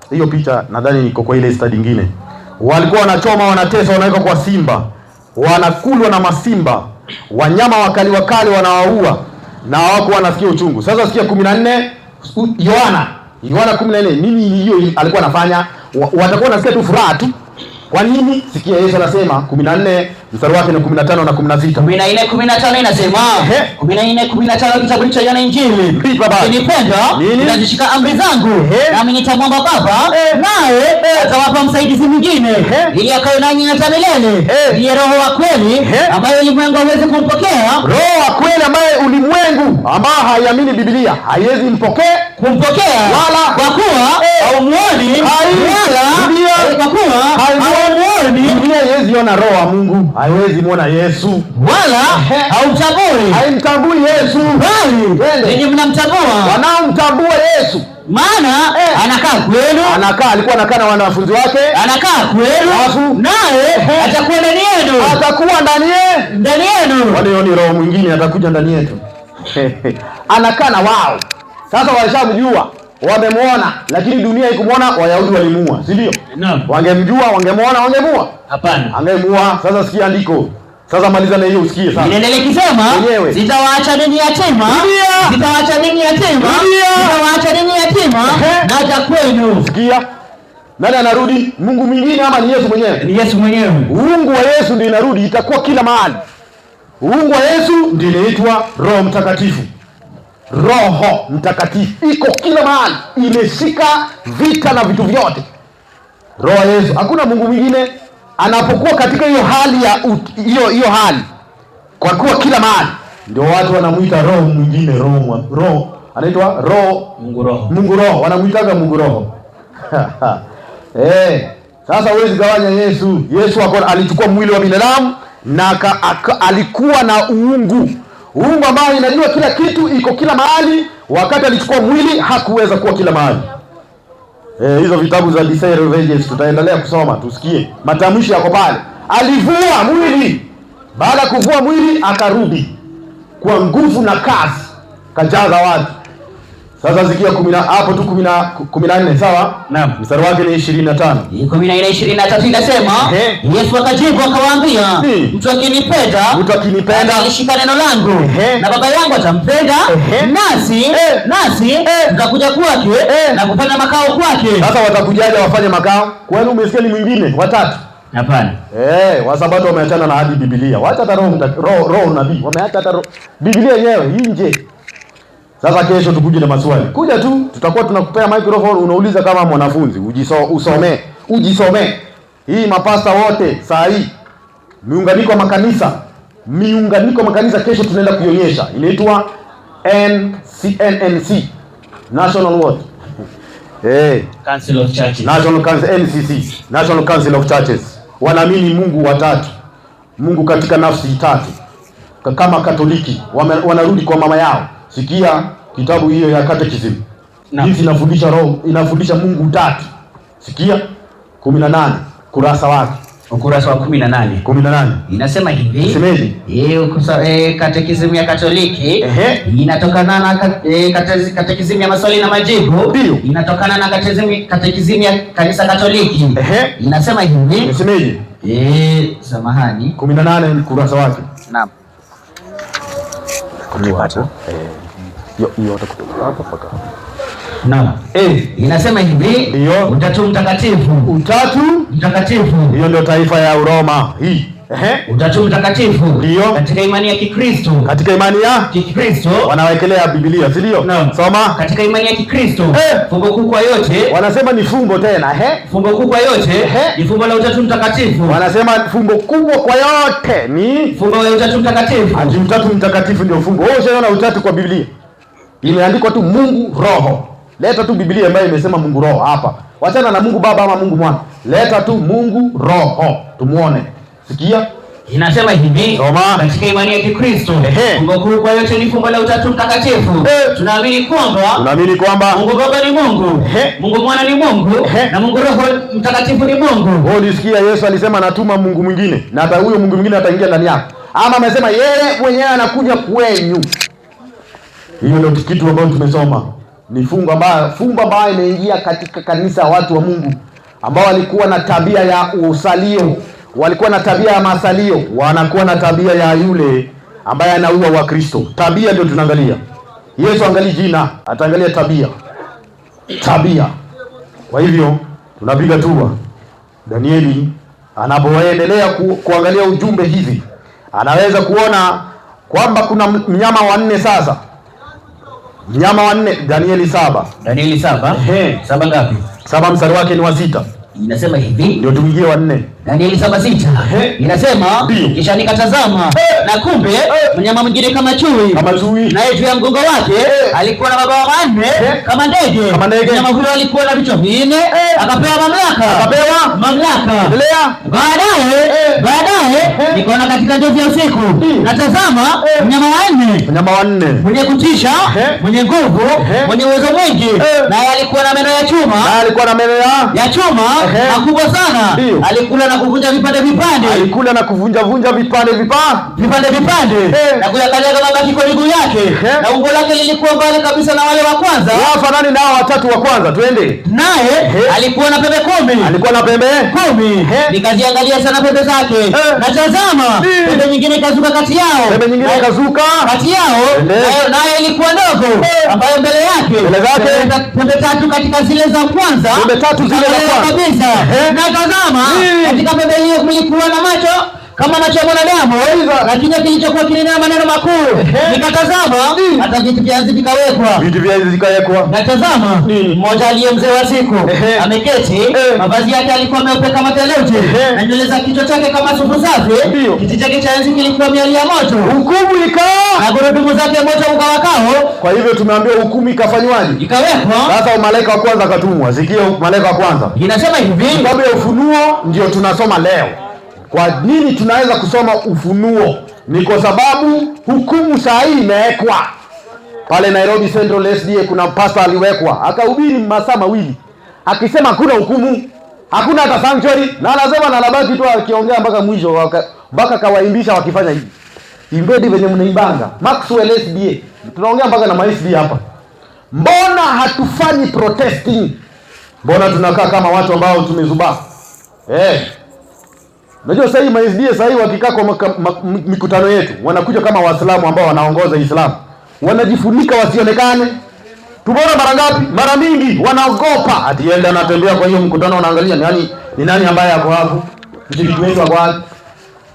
Hiyo picha nadhani niko kwa ile study nyingine. Walikuwa wanachoma, wanateswa, wanaweka kwa simba, wanakulwa na masimba, wanyama wakali wakali wanawaua, na hawako wanasikia uchungu. Sasa sikia 14 Yohana, Yohana 14, nini hiyo alikuwa anafanya? Watakuwa wanasikia tu furaha tu. Kwa nini? Sikia Yesu anasema 14 mstari wake ni 15 na 16.
14 15 inasema 14 15 kitabu cha Yohana Injili. Mkinipenda mtazishika amri zangu, nami nitamwomba Baba naye atawapa msaidizi mwingine ili akae nanyi hata milele, ndiye Roho wa kweli ambaye ulimwengu hauwezi kumpokea.
Roho wa kweli ambaye ulimwengu ambao haiamini Biblia haiwezi kumpokea
wala kwa kuwa haumuoni wala kwa kuwa haumuoni.
Biblia haiwezi ona roho wa Mungu, haiwezi muona Yesu
wala haumtambui,
haimtambui Yesu,
bali ninyi mnamtambua,
wanaomtambua Yesu,
maana anakaa kwenu.
Anakaa, alikuwa anakaa na wanafunzi wake,
anakaa kwenu, naye atakuwa ndani yenu,
atakuwa ndani yenu. Wale ni roho mwingine atakuja ndani yetu. Anakaa na wao. Sasa walishamjua, wamemwona, lakini dunia haikumuona. Wayahudi walimuua, si ndio?
Naam.
Wangemjua, wangemwona, wangemua?
Hapana.
Angemua. Sasa sikia andiko. Sasa maliza na hiyo usikie sasa.
Inaendelea ikisema, sitawaacha ninyi yatima, sitawaacha ninyi yatima, sitawaacha ninyi yatima, naja kwenu.
Sikia. Nani anarudi? Mungu mwingine ama ni Yesu mwenyewe?
Ni Yesu mwenyewe.
Uungu wa Yesu ndio inarudi, itakuwa kila mahali. Uungu wa Yesu ndio inaitwa Roho Mtakatifu. Roho Mtakatifu iko kila mahali, imeshika vita na vitu vyote. Roho ya Yesu, hakuna Mungu mwingine. Anapokuwa katika hiyo hali ya hiyo hali, kwa kuwa kila mahali, ndio watu wanamuita roho mwingine, roho anaitwa roho
Mungu roho.
Mungu roho, wanamuitaga Mungu roho. Sasa huwezi gawanya Yesu. Yesu alichukua mwili wa binadamu na alikuwa na uungu. Uungu ambao inajua kila kitu, iko kila mahali. Wakati alichukua mwili hakuweza kuwa kila mahali. Hizo vitabu za Desire of Ages tutaendelea kusoma tusikie matamshi yako pale. Alivua mwili, baada ya kuvua mwili akarudi kwa nguvu na kasi, kajaza watu. Sasa sikia 10 hapo tu 14, sawa?
Naam.
Mstari wake ni 25.
14:23 inasema, Yesu akajibu akawaambia, mtu akinipenda,
Mtu akinipenda,
atalishika neno langu, na Baba yangu atampenda, nasi tutakuja kwake na kufanya makao kwake.
Sasa watakujaje wafanye makao? Kwani umesikia ni mwingine watatu?
Hapana.
Wasabato wameachana na hadi Biblia. Wacha hata roho nabii. Wameacha hata Biblia yenyewe nje. Sasa kesho tukuje na maswali. Kuja tu, tutakuwa tunakupea microphone, unauliza kama mwanafunzi, usome, ujisome. Hii mapasta wote saa hii miunganiko ya makanisa, miunganiko ya makanisa kesho tunaenda kuionyesha. Inaitwa NCNNC, National what?
Council of Churches.
National Council, NCC, National Council of Churches. Wanaamini Mungu watatu, Mungu katika nafsi tatu, kama Katoliki wanarudi kwa mama yao. Sikia kitabu hiyo ya Catechism, jinsi inafundisha roho, inafundisha Mungu tatu. Sikia 18 kurasa wake,
Ukurasa wa 18.
18
inasema hivi.
Semeje?
Katekisimu ya Katoliki inatokana na katekisimu ya maswali na majibu. Inatokana na katekisimu ya Kanisa Katoliki. Inasema hivi.
Inasemeje?
Samahani.
18 kurasa wake.
Naam.
Hapo. Hiyo hata kutoka hapa mpaka.
Naam. Inasema hivi.
Ndio.
Utatu Mtakatifu.
Utatu
Mtakatifu.
Hiyo ndio taifa ya Uroma hii.
Utatu Mtakatifu.
Ndio.
Katika imani ya Kikristo.
Katika imani ya
Kikristo
wanawekelea Biblia, si ndio?
Naam.
Soma.
Katika imani ya Kikristo. Fumbo kuu kwa yote.
Wanasema ni fumbo tena,
Fumbo kuu kwa yote ni fumbo la Utatu Mtakatifu.
Wanasema fumbo kubwa kwa yote ni
fumbo la Utatu Mtakatifu.
Ati Utatu Mtakatifu ndio fumbo. Wewe ushaona utatu kwa Biblia? Imeandikwa tu Mungu Roho. Leta tu Biblia ambayo imesema Mungu Roho hapa. Wachana na Mungu Baba ama Mungu Mwana. Leta tu Mungu Roho. Tumuone. Sikia?
Inasema hivi.
Soma.
Katika imani ya Kikristo, fumbo kuu kwa yote ni fumbo la Utatu Mtakatifu. Tunaamini kwamba
Tunaamini kwamba
Mungu Baba ni Mungu, Mungu Mwana ni Mungu, na Mungu Roho Mtakatifu ni Mungu.
Wewe ulisikia Yesu alisema anatuma Mungu mwingine na hata huyo Mungu mwingine ataingia ndani yako. Ama amesema yeye mwenyewe anakuja kwenyu. Hiyo ndio kitu ambacho tumesoma. Ni fumbo ambayo imeingia katika kanisa watu wa Mungu ambao walikuwa na tabia ya usalio, walikuwa na tabia ya masalio, wanakuwa na tabia ya yule ambaye anaua Wakristo. Tabia ndio tunaangalia. Yesu angalii jina, ataangalia tabia. Tabia. Kwa hivyo tunapiga tua. Danieli anapoendelea kuangalia ujumbe hivi, anaweza kuona kwamba kuna mnyama wa nne sasa. Mnyama wa nne, Danieli 7.
Danieli 7. 7 ngapi?
7 mstari wake ni wa 6.
Inasema hivi.
Ndio tuingie wa 4.
Danieli 7:6. Inasema, kisha nikatazama na kumbe mnyama mwingine kama chui.
Kama chui.
Naye juu ya mgongo wake alikuwa na mabawa manne kama ndege.
Kama ndege.
Mnyama huyo alikuwa na vichwa vinne, akapewa mamlaka.
Akapewa
mamlaka.
Endelea.
Baadaye nikaona katika ndoto ya usiku. Natazama mnyama wa nne.
Mnyama wa nne.
Mwenye kutisha, mwenye nguvu, mwenye uwezo mwingi. Naye alikuwa na meno ya chuma.
Naye alikuwa na meno
ya chuma makubwa sana. Alikula na kuvunja vipande vipande.
Alikula na kuvunja vunja vipande
vipande vipande. Na kuyakanyaga mabaki kwa miguu yake. Na umbo lake lilikuwa mbali kabisa na wale wa kwanza.
Wafanani nao watatu wa kwanza, twende.
Naye alikuwa na pembe 10.
Alikuwa na pembe
10. Nikaziangalia sana pembe zake. Na tazama, pembe nyingine ikazuka kati yao.
Pembe nyingine ikazuka
kati yao. Naye ilikuwa ndogo ambayo mbele yake
mbele zake
pembe tatu katika zile za kwanza.
Pembe tatu zile za kwanza.
Kabisa. Na tazama, katika pembe hiyo kulikuwa na macho kama macho ya mwanadamu na kinywa kilichokuwa kinena maneno makuu. Nikatazama hata viti vya enzi vikawekwa.
Viti vya enzi vikawekwa.
Natazama mmoja aliye mzee wa siku ameketi, mavazi yake alikuwa meupe kama theluji na nywele za kichwa chake kama sufu safi. Kiti chake cha enzi kilikuwa miali ya moto,
hukumu ikawa
na gurudumu zake moto ukawakao.
Kwa hivyo tumeambiwa hukumu ikafanywaje?
Ikawekwa.
Sasa malaika wa kwanza akatumwa. Sikia malaika wa kwanza
inasema hivi,
kitabu ya Ufunuo ndio tunasoma leo. Kwa nini tunaweza kusoma Ufunuo? Ni kwa sababu hukumu saa hii imewekwa. Pale Nairobi Central SDA kuna pastor aliwekwa, akahubiri masaa mawili akisema hakuna hukumu, hakuna hata sanctuary, na anasema na anabaki tu akiongea mpaka mwisho, mpaka kawaimbisha wakifanya hivi. Imbedi venye mnaimbanga. Maxwell SDA. Tunaongea mpaka na ma SDA hapa. Mbona hatufanyi protesting? Mbona tunakaa kama watu ambao tumezubaa? Unajua sasa hii ma-SDA sasa hii wakikaa kwa mikutano yetu wanakuja kama Waislamu ambao wanaongoza Islamu, wanajifunika wasionekane. Tumeona mara ngapi? Mara mingi wanaogopa. Ati enda anatembea kwa hiyo mkutano, wanaangalia ni nani ambaye ako hapo, mshiriki wetu ako wapi?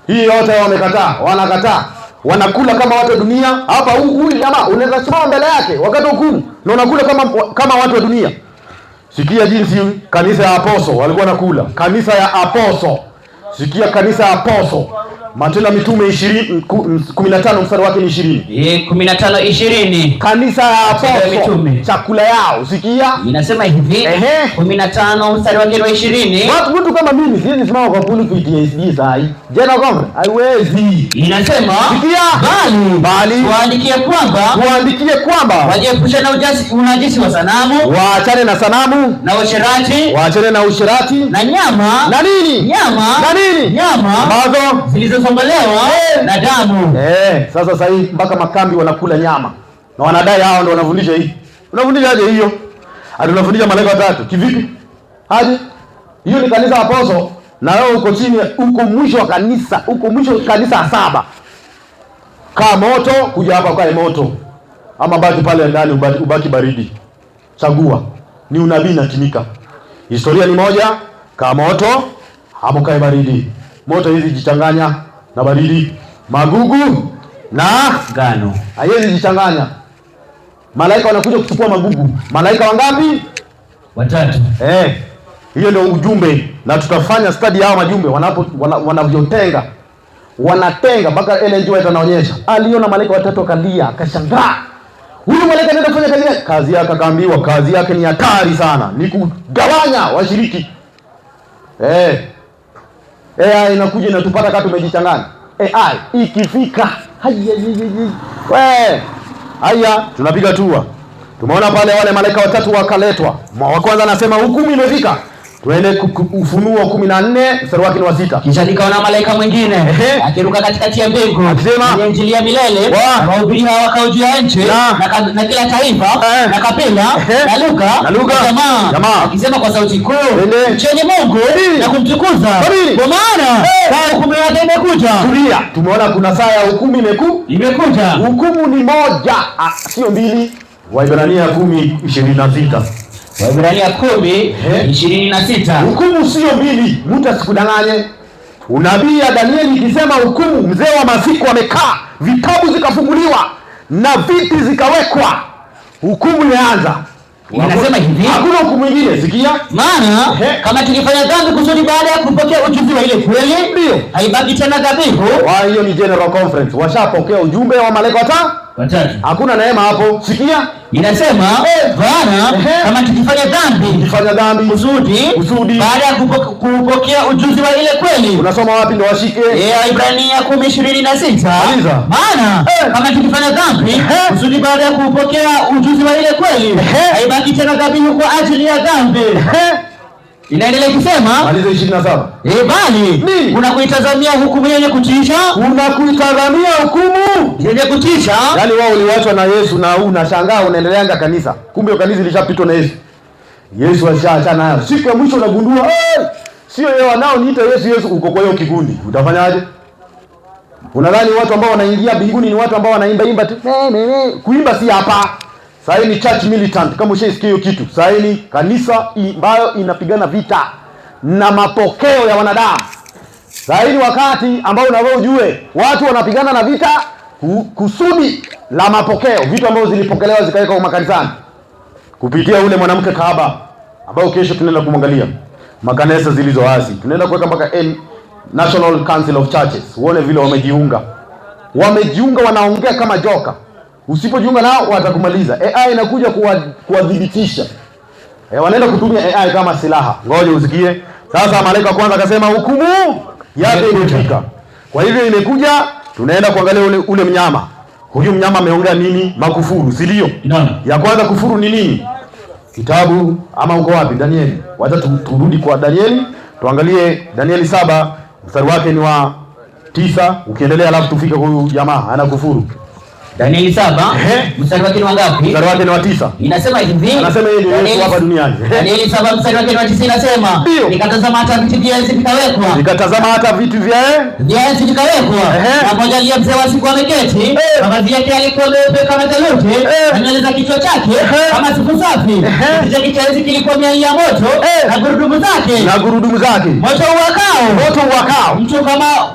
Hii yote wamekataa, wanakataa, wanakula kama watu wa dunia hapa. Huyu jamaa unaweza simama mbele yake wakati wa hukumu na unakula kama watu wa dunia. Sikia jinsi kanisa ya Apostle walikuwa nakula. Kanisa ya Apostle. Sikia kanisa ya Apostle. Matendo ya Mitume 20, 15 mstari wake ni 20.
15:20.
Kanisa ya
Matendo ya
Apostle.
Mitume.
Chakula yao. Sikia.
Inasema hivi, 15 mstari wake wa 20.
Watu mtu kama mimi siwezi simama kwa pulpit ya SDA saa hii. General Conference haiwezi.
Inasema,
Sikia.
bali
Bali
tuwaandikie kwamba
tuandikie kwamba
wajiepushe na unajisi wa sanamu,
waachane na sanamu,
na uasherati,
waachane na usherati,
na nyama,
na nini?
Nyama,
na nini?
Nyama
ambazo
zilizosombelewa na damu.
Sasa sasa hii mpaka makambi wanakula nyama na wanadai hao ndio wanafundisha hii. Unafundisha aje hiyo? Ati unafundisha malaika watatu. Kivipi? Aje? Hiyo ni kanisa Apostle na wewe uko chini, uko mwisho wa kanisa, uko mwisho wa kanisa ya saba. Kaa moto, kuja hapa ukae moto. Ama baki pale ndani ubaki baridi. Chagua. Ni unabii inatimika. Historia ni moja, kaa moto ama ukae baridi. Moto hizi jichanganya na baridi. Magugu na
ngano
haiwezi jichanganya. Malaika wanakuja kuchukua magugu. Malaika wangapi?
Watatu.
Hiyo ndio ujumbe, na tutafanya study hao majumbe wanavyotenga. Wanatenga mpaka Ellen G. White anaonyesha. Aliona malaika watatu akalia, akashangaa. Huyu malaika anaenda kufanya kazi gani? Kazi yake akaambiwa, kazi yake ni hatari sana, ni kugawanya washiriki. AI inakuja inatupata kama tumejichanganya. AI ikifika, haya, we, haya tunapiga tua. Tumeona pale wale malaika watatu wakaletwa. Wa kwanza anasema hukumu imefika. Tuende Ufunuo 14 mstari wake ni wa 6.
Kisha nikaona malaika mwingine akiruka katikati ya mbingu,
Akisema,
mwenye injili ya milele,
Wa.
na wahubiri hao wakao juu ya nchi, na kila taifa, na kabila, na lugha,
Na lugha.
na jamaa,
Jamaa.
akisema kwa sauti kuu,
Twende.
mcheni Mungu
Nini?
na kumtukuza,
Kwa nini?
kwa maana saa ya hukumu yake imekuja.
Tulia. Tumeona kuna saa ya hukumu
Imekuja.
Hukumu ni moja, sio mbili. Waibrania 10:26.
Waibrania 10:26.
Hukumu sio mbili, mtu asikudanganye. Unabii ya Danieli ikisema hukumu, mzee wa masiku amekaa, vitabu zikafunguliwa na viti zikawekwa, hukumu imeanza.
Inasema hivi,
Hakuna hukumu ingine. Sikia,
maana kama tukifanya dhambi kusudi baada ya kupokea ujuzi wa ile kweli,
ndio
haibaki tena dhabihu.
Hiyo ni general conference, washapokea ujumbe wa malaika
watatu.
Hakuna neema hapo. Sikia,
Inasema Bwana, kama tukifanya dhambi,
tukifanya dhambi
kusudi,
kusudi
baada ya kupokea ujuzi wa ile kweli.
Unasoma wapi ndo washike?
Waibrania 10:26.
Maliza.
Maana kama tukifanya dhambi kusudi baada ya kupokea ujuzi wa ile kweli, haibaki tena dhabihu kwa ajili ya dhambi. Inaendelea kusema,
Maliza 27.
Bali
Nini?
kuna kuitazamia hukumu yenye kutisha,
Kuna kuitazamia hukumu
yenye kutisha.
Yaani wao uliwachwa na Yesu na unashangaa unaendeleanga kanisa, kumbe kanisa ilishapitwa na Yesu. Yesu ashaachana nayo. Siku ya mwisho unagundua, hey, sio yeye wanaoniita Yesu Yesu, uko kwa hiyo kikundi. Utafanyaje? Unadhani watu ambao wanaingia mbinguni ni watu ambao wanaimba imba tu? Me, me, me. Kuimba si hapa. Sasa ni church militant, kama ushaisikia hiyo kitu. Sasa ni kanisa ambayo inapigana vita na mapokeo ya wanadamu. Sasa ni wakati ambao unafaa ujue watu wanapigana na vita kusudi la mapokeo, vitu ambavyo zilipokelewa zikawekwa makanisani kupitia ule mwanamke kahaba ambao kesho tunaenda kumwangalia, makanisa zilizoasi tunaenda kuweka mpaka National Council of Churches, uone vile wamejiunga, wamejiunga, wanaongea kama joka. Usipojiunga nao watakumaliza. AI inakuja kuwadhibitisha. Wanaenda kutumia AI kama silaha. Ngoja usikie. Sasa malaika wa kwanza akasema hukumu yake imefika. Kwa hivyo imekuja, tunaenda kuangalia ule mnyama. Huyu mnyama ameongea nini? Makufuru, si ndio?
Naam.
Ya kwanza kufuru ni nini? Kitabu ama uko wapi? Danieli. Wacha turudi kwa Danieli, tuangalie Danieli 7 mstari wake ni wa 9 ukiendelea, alafu tufike kwa huyu jamaa anakufuru.
Danieli 7 mstari wake ni wangapi?
Mstari wake ni wa 9.
Inasema hivi.
Anasema yeye ndio Yesu hapa duniani.
Danieli 7 mstari wake ni wa 9 inasema, nikatazama hata viti vya enzi vikawekwa.
Nikatazama hata viti vya
enzi vikawekwa. Na mmoja aliye mzee wa siku ameketi, mavazi yake yalikuwa meupe kama theluji, na nywele za kichwa chake kama sufu safi. Kiti chake cha enzi kilikuwa miali ya moto na gurudumu zake.
Na gurudumu zake.
Moto uwakao.
Moto uwakao.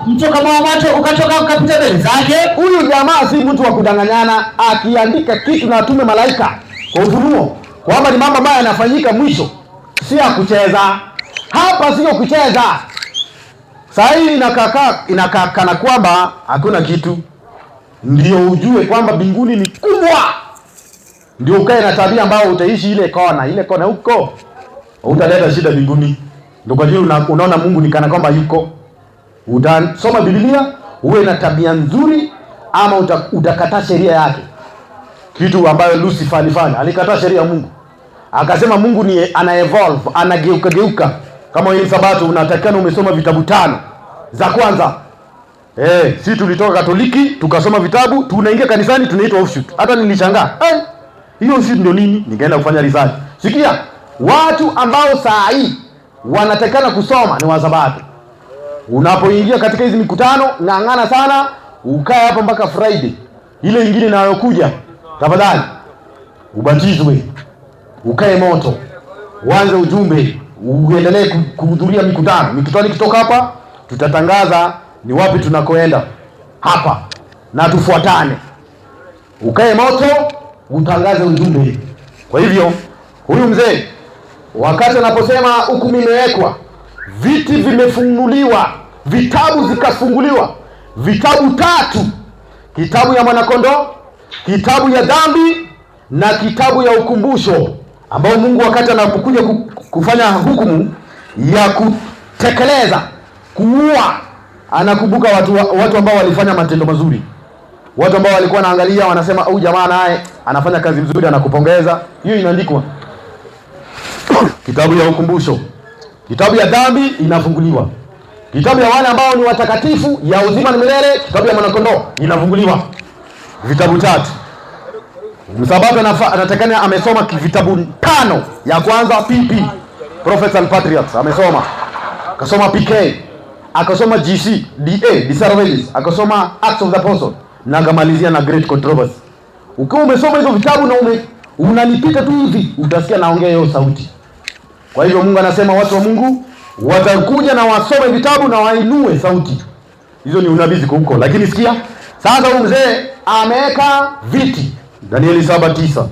Mto kama wa moto ukatoka ukapita mbele zake.
Huyu jamaa si mtu wa kudanganyana, akiandika kitu na atume malaika kwa ufunuo kwamba ni mambo ambayo yanafanyika mwisho, si ya kucheza. Hapa sio kucheza. Saa hii inakaa kana kwamba hakuna kitu, ndio ujue kwamba mbinguni ni kubwa, ndio ukae na tabia ambayo utaishi ile kona, ile kona huko, utaleta shida mbinguni. Ndio kwa ajili unaona Mungu ni kana kwamba yuko. Utasoma Biblia uwe na tabia nzuri, ama utakataa sheria yake, kitu ambayo Lucifer alifanya. Alikataa sheria ya Mungu, akasema Mungu ni ana evolve, anageuka geuka. Kama wewe Sabato unatakikana umesoma vitabu 5 za kwanza. Si tulitoka Katoliki tukasoma vitabu, tunaingia kanisani tunaitwa offshoot. Hata nilishangaa, hiyo offshoot ndio nini? Nikaenda kufanya research. Sikia, watu ambao saa hii wanatakikana kusoma ni Wasabato. Unapoingia katika hizi mikutano, ng'ang'ana sana, ukae hapa mpaka Friday ile ingine inayokuja, tafadhali ubatizwe, ukae moto, uanze ujumbe, uendelee kuhudhuria mikutano. Mikutano ikitoka hapa, tutatangaza ni wapi tunakoenda hapa, na tufuatane. Ukae moto, utangaze ujumbe. Kwa hivyo huyu mzee wakati anaposema hukumu imewekwa, viti vimefunguliwa, vitabu zikafunguliwa, vitabu 3, kitabu ya mwanakondoo, kitabu ya dhambi na kitabu ya ukumbusho, ambao Mungu wakati anapokuja kufanya hukumu ya kutekeleza kuua, anakumbuka watu ambao walifanya matendo mazuri, watu ambao walikuwa wanaangalia wanasema huyu jamaa naye anafanya kazi nzuri, anakupongeza. Hiyo inaandikwa kitabu ya ukumbusho. Kitabu ya dhambi inafunguliwa, kitabu ya wale ambao ni watakatifu ya uzima ni milele, kitabu ya mwanakondoo inafunguliwa. Vitabu 3. Msabato anatakana amesoma vitabu 5. Ya kwanza PP, Prophets and Patriarchs, amesoma. Akasoma PK, akasoma GC, DA, Desire of Ages, akasoma Acts of the Apostles, na akamalizia na Great Controversy. Ukiwa umesoma hizo vitabu na unanipita tu hivi, utasikia naongea hiyo sauti. Kwa hivyo Mungu anasema watu wa Mungu watakuja na wasome vitabu na wainue sauti. Hizo ni unabii ziko huko. Lakini sikia, sasa huyu mzee ameweka viti. Danieli 7:9.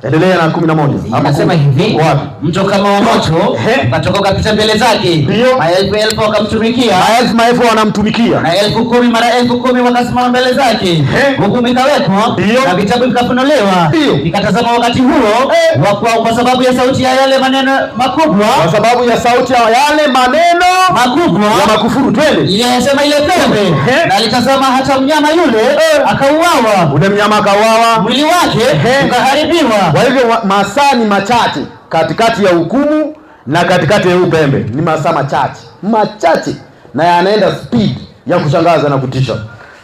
Endelea na 11.
Anasema hivi,
Wapi?
Mto kama wa moto ukatoka ukapita mbele zake.
Ndio.
Maelfu elfu wakamtumikia.
Maelfu maelfu wanamtumikia.
Na 10,000 mara 10,000 wakasimama mbele zake. Hukumu ikawekwa na vitabu vikafunuliwa. Nikatazama wakati huo kwa sababu ya sauti ya yale maneno makubwa.
Kwa sababu ya sauti ya yale maneno
makubwa
ya makufuru. Twende.
Iliyosema ile pembe. Na alitazama hata mnyama yule akauawa.
Ule mnyama akauawa.
Mwili wake ukaharibiwa.
Kwa hivyo masaa ni machache katikati ya hukumu na katikati ya upembe. Ni masaa machache. Machache, na yanaenda speed ya kushangaza na kutisha.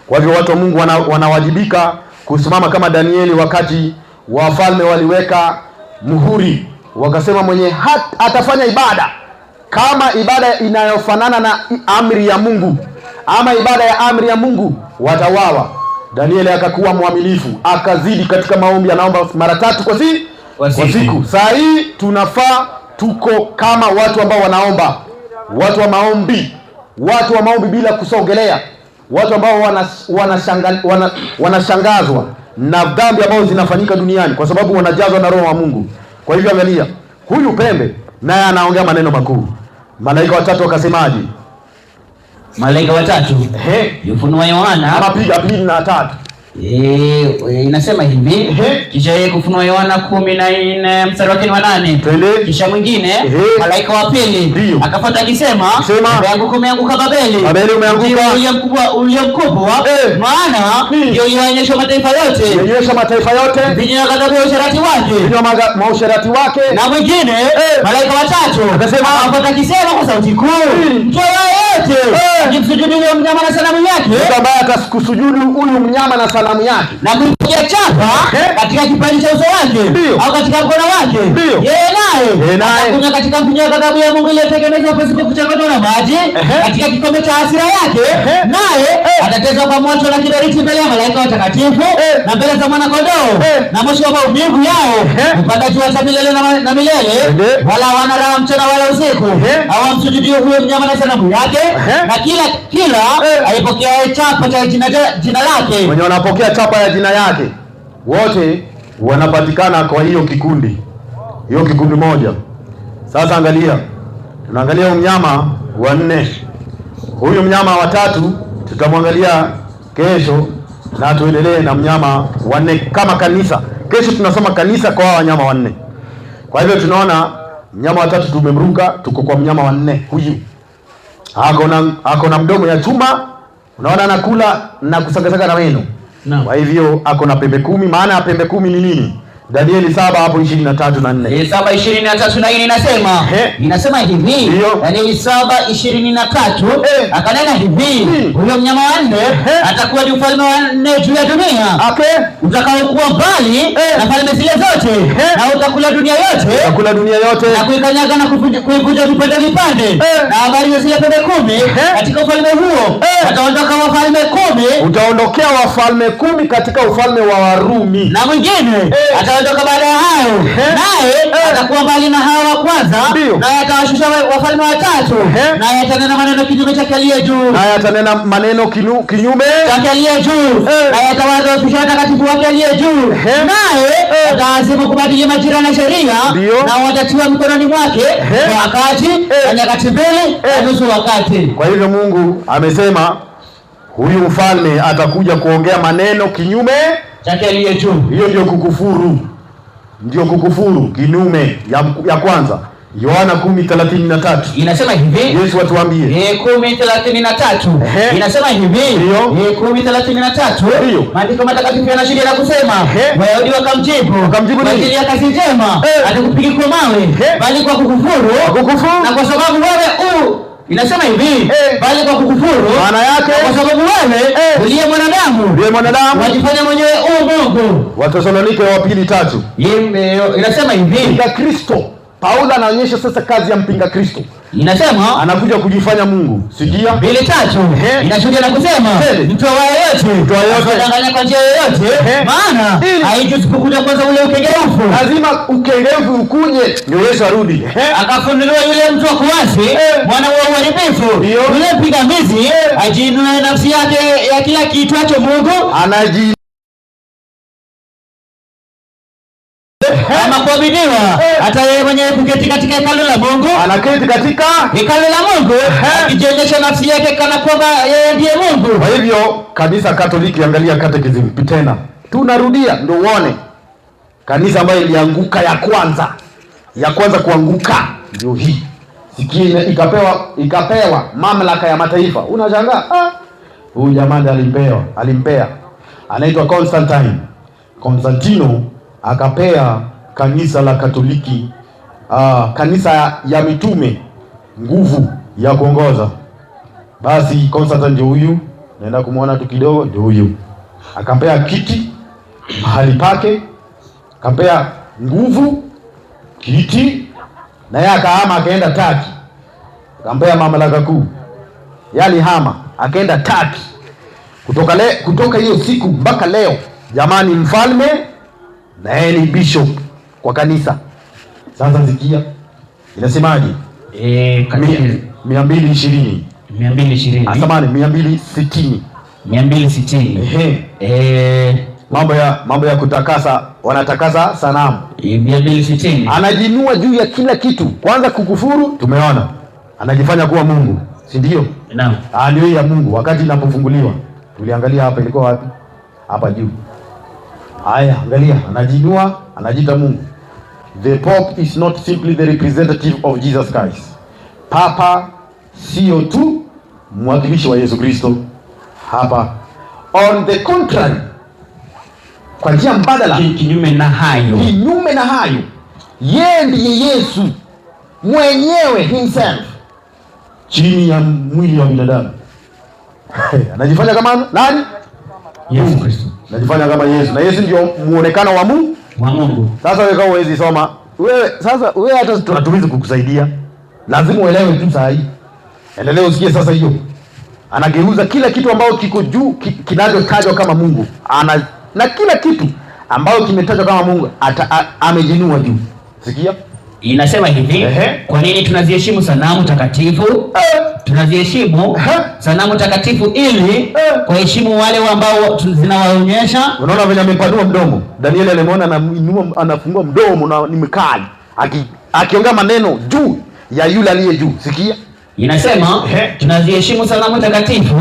Kwa hivyo watu wa Mungu wanawajibika kusimama kama Danieli wakati wafalme waliweka muhuri, wakasema mwenye atafanya ibada kama ibada inayofanana na amri ya Mungu ama ibada ya amri ya Mungu watawawa. Danieli akakuwa mwaminifu, akazidi katika maombi, anaomba mara 3 kwa siku. Saa hii tunafaa tuko kama watu ambao wanaomba, watu wa maombi, watu wa maombi bila kusogelea, watu ambao wanashangazwa na dhambi ambazo zinafanyika duniani kwa sababu wanajazwa na Roho wa Mungu. Kwa hivyo angalia, huyu pembe naye anaongea maneno makuu. Malaika watatu wakasemaje?
Malaika watatu. Ufunuo Yohana.
Ama piga 2 na 3.
Inasema hivi, kisha yeye kufunua Yohana 14 mstari wake ni wa 8.
Twende.
Kisha mwingine malaika wa pili akafuata akisema, umeanguka, umeanguka Babeli.
Babeli umeanguka.
Mji ulio mkubwa, maana ndio ilionyesha mataifa yote.
Ilionyesha mataifa yote.
Vinyo ya ghadhabu ya usherati wake.
Vinyo ya usherati wake.
Na mwingine malaika watatu
akasema,
akafuata akisema kwa sauti kuu, mtu yeyote akimsujudu huyo mnyama na sanamu yake,
mtu ambaye atakusujudu huyu mnyama na sanamu yake,
na Atakayepokea chapa katika kipaji cha uso wake au katika mkono wake, yeye naye atakunywa katika mvinyo wa ghadhabu ya Mungu iliyotengenezwa pasipo kuchanganywa na maji, katika kikombe cha hasira yake, naye atateswa kwa moto na kiberiti mbele ya malaika watakatifu na mbele za mwana kondoo, na moshi wa maumivu yao hupanda juu hata milele na milele, wala hawana raha mchana wala usiku, hawamsujudie huyo mnyama na sanamu yake, na kila kila aipokeaye chapa cha jina lake.
Wenye wanapokea chapa ya jina yake wote wanapatikana kwa hiyo kikundi, hiyo kikundi moja. Sasa angalia, tunaangalia huyu mnyama wa nne. Huyu mnyama wa tatu tutamwangalia kesho, na tuendelee na mnyama wa nne kama kanisa. Kesho tunasoma kanisa kwa wanyama wanne. Kwa hivyo tunaona mnyama wa tatu tumemruka, tuko kwa mnyama wa nne. Huyu ako na mdomo ya chuma, unaona anakula na kusagasaga na meno. Kwa hivyo ako na pembe 10. Maana ya pembe 10 ni nini? Danieli 7 hapo 23 na 4.
7:23 na 4 inasema, inasema hivi, Danieli 7:23, akanena hivi, huyo mnyama wa nne atakuwa ni ufalme wa nne juu ya dunia, utakaokuwa mbali na falme zile zote, na utakula dunia yote,
utakula dunia yote
na kuikanyaga na kuivunja vipande vipande. Na habari za zile pembe 10, katika ufalme huo wataondoka wafalme 10,
utaondokea wafalme 10 katika ufalme wa Warumi,
na mwingine ataondoka baada ya hayo, naye atakuwa mbali na hao wa kwanza, naye atawashusha wafalme watatu, naye atanena maneno kinyume chake aliye juu,
naye atanena maneno kinyume
chake aliye juu, naye atawadhoofisha watakatifu wake aliye juu, naye ataazimu kubadili majira na sheria, na watatiwa mikononi mwake kwa wakati na nyakati mbili na nusu wakati.
Kwa hivyo Mungu amesema huyu mfalme atakuja kuongea maneno kinyume
chake aliye juu.
Hiyo ndio kukufuru, ndio kukufuru kinyume ya kwanza. Yohana 10:33
inasema hivi,
Yesu atuambie.
10:33 inasema hivi, 10:33, maandiko matakatifu yanashuhudia na kusema, Wayahudi wakamjibu,
Wakamjibu
kwa
nini?
ajili ya kazi njema hatukupigi kwa mawe, bali kwa kukufuru,
kukufuru,
na kwa sababu wewe inasema hivi, bali kwa kukufuru,
maana yake
kwa sababu wewe uliye mwanadamu,
uliye mwanadamu
wajifanya mwenyewe u Mungu.
Wathesalonike wa pili 3
Inasema hivi,
mpinga Kristo. Paulo anaonyesha sasa kazi ya mpinga Kristo.
Inasema
anakuja kujifanya Mungu. Sikia
2:3 inashuhudia na kusema, mtu awaye yote
Mtu awaye yote
asidanganye kwa njia yoyote, maana haijuzu kukuja kwanza ule ukengeufu.
Lazima ukengeufu ukuje ndio Yesu arudi.
Akafunuliwa yule mtu wa kuasi, mwana wa uharibifu, yule mpingamizi, ajiinue nafsi yake ya kila kiitwacho Mungu,
anaji
ama kuabudiwa, hata yeye mwenyewe kuketi katika hekalu la Mungu,
anaketi katika
hekalu la Mungu, akijionyesha nafsi yake kana kwamba yeye ndiye Mungu.
Kwa hivyo kanisa Katoliki, angalia catechism tena, tunarudia ndio uone kanisa ambayo ilianguka ya kwanza, ya kwanza kuanguka ndio hii. Sikia, ikapewa mamlaka ya mataifa. Unashangaa, huyu jamaa ndiye alimpea, anaitwa Constantine. Constantino akapea kanisa la Katoliki, kanisa ya mitume nguvu ya kuongoza. Basi Constantine ndio huyu, naenda kumwona tu kidogo, ndio huyu. Akampea kiti mahali pake, akampea nguvu kiti, na yeye akahama akaenda Turkey, akampea mamlaka kuu. Yeye alihama akaenda Turkey. Kutoka hiyo siku mpaka leo, jamani, mfalme na yeye ni bishop kwa kanisa. Sasa sikia inasemaje? 220.
220.
Asamani, 260.
260.
Ehe. Mambo ya kutakasa, wanatakasa sanamu.
260.
Anajiinua juu ya kila kitu. Kwanza kukufuru tumeona. Anajifanya kuwa Mungu, si ndio?
Naam.
Ndio ya Mungu wakati inapofunguliwa. Tuliangalia hapa, ilikuwa wapi? Hapa juu. Haya, angalia, anajiinua, anajiita Mungu. The Pope is not simply the representative of Jesus Christ. Papa sio tu mwakilishi wa Yesu Kristo hapa. On the contrary, kwa njia mbadala,
kinyume na hayo,
kinyume na hayo, yeye ndiye Yesu mwenyewe himself chini ya mwili wa binadamu. Anajifanya kama nani?
Yesu Kristo.
Najifanya kama Yesu, na Yesu ndio muonekano wa Mungu.
Wa Mungu.
Sasa wewe kama huwezi soma, wewe sasa wewe hata hatuwezi kukusaidia. Lazima uelewe tu saa hii. Endelea usikie sasa hiyo. Anageuza kila kitu ambayo kiko juu kinachotajwa kama Mungu. Na kila kitu ambayo kimetajwa kama Mungu amejinua juu. Sikia?
Inasema hivi, kwa nini tunaziheshimu sanamu takatifu? Tunaziheshimu sanamu takatifu ili kuheshimu wale ambao zinawaonyesha.
Unaona venye amepanua mdomo. Daniel alimwona anainua, anafungua mdomo na ni mkali. Akiongea maneno juu ya yule aliye juu. Sikia?
Inasema tunaziheshimu sanamu takatifu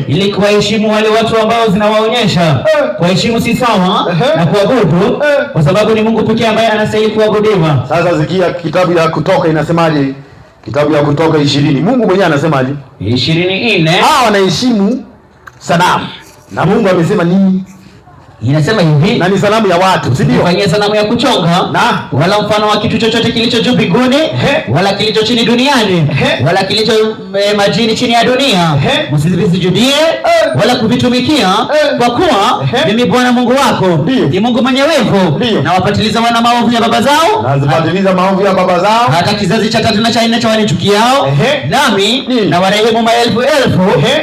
ili kuwaheshimu wale watu ambao zinawaonyesha. Kuheshimu si sawa na kuabudu, kwa sababu ni Mungu pekee ambaye anastahili kuabudiwa.
Sasa sikia kitabu ya Kutoka inasemaje? Kitabu ya Kutoka 20. Mungu mwenyewe anasemaje?
24.
Hawa wanaheshimu sanamu. Na Mungu amesema nini?
Inasema hivi,
na ni sanamu ya watu, si ndio?
Fanyia sanamu ya kuchonga
na
wala mfano wa kitu chochote kilicho juu mbinguni, wala kilicho chini duniani, wala kilicho majini chini ya dunia, msivisujudie wala kuvitumikia, kwa kuwa mimi Bwana Mungu wako ni Mungu mwenye wivu, na wapatiliza wana maovu ya baba zao,
nazipatiliza maovu ya baba zao,
hata kizazi cha tatu na cha nne cha wanichukiao, nami na warehemu maelfu elfu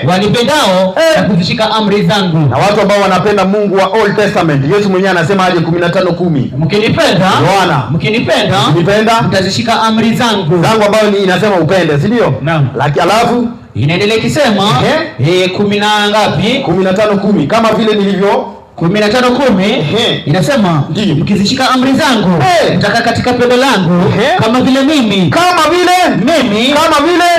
wanipendao na kuzishika amri zangu.
Na watu ambao wanapenda Mungu wa Old Testament, Yesu mwenyewe anasema aje? 15:10.
Mkinipenda,
Yohana,
mkinipenda,
mkinipenda
mtazishika amri zangu.
Zangu ambayo ni inasema upende, si ndio?
Naam.
Lakini alafu
inaendelea ikisema kumi na ngapi?
15:10, kama vile nilivyo
15:10 inasema mkizishika amri zangu mtakaa katika pendo langu, kama vile mimi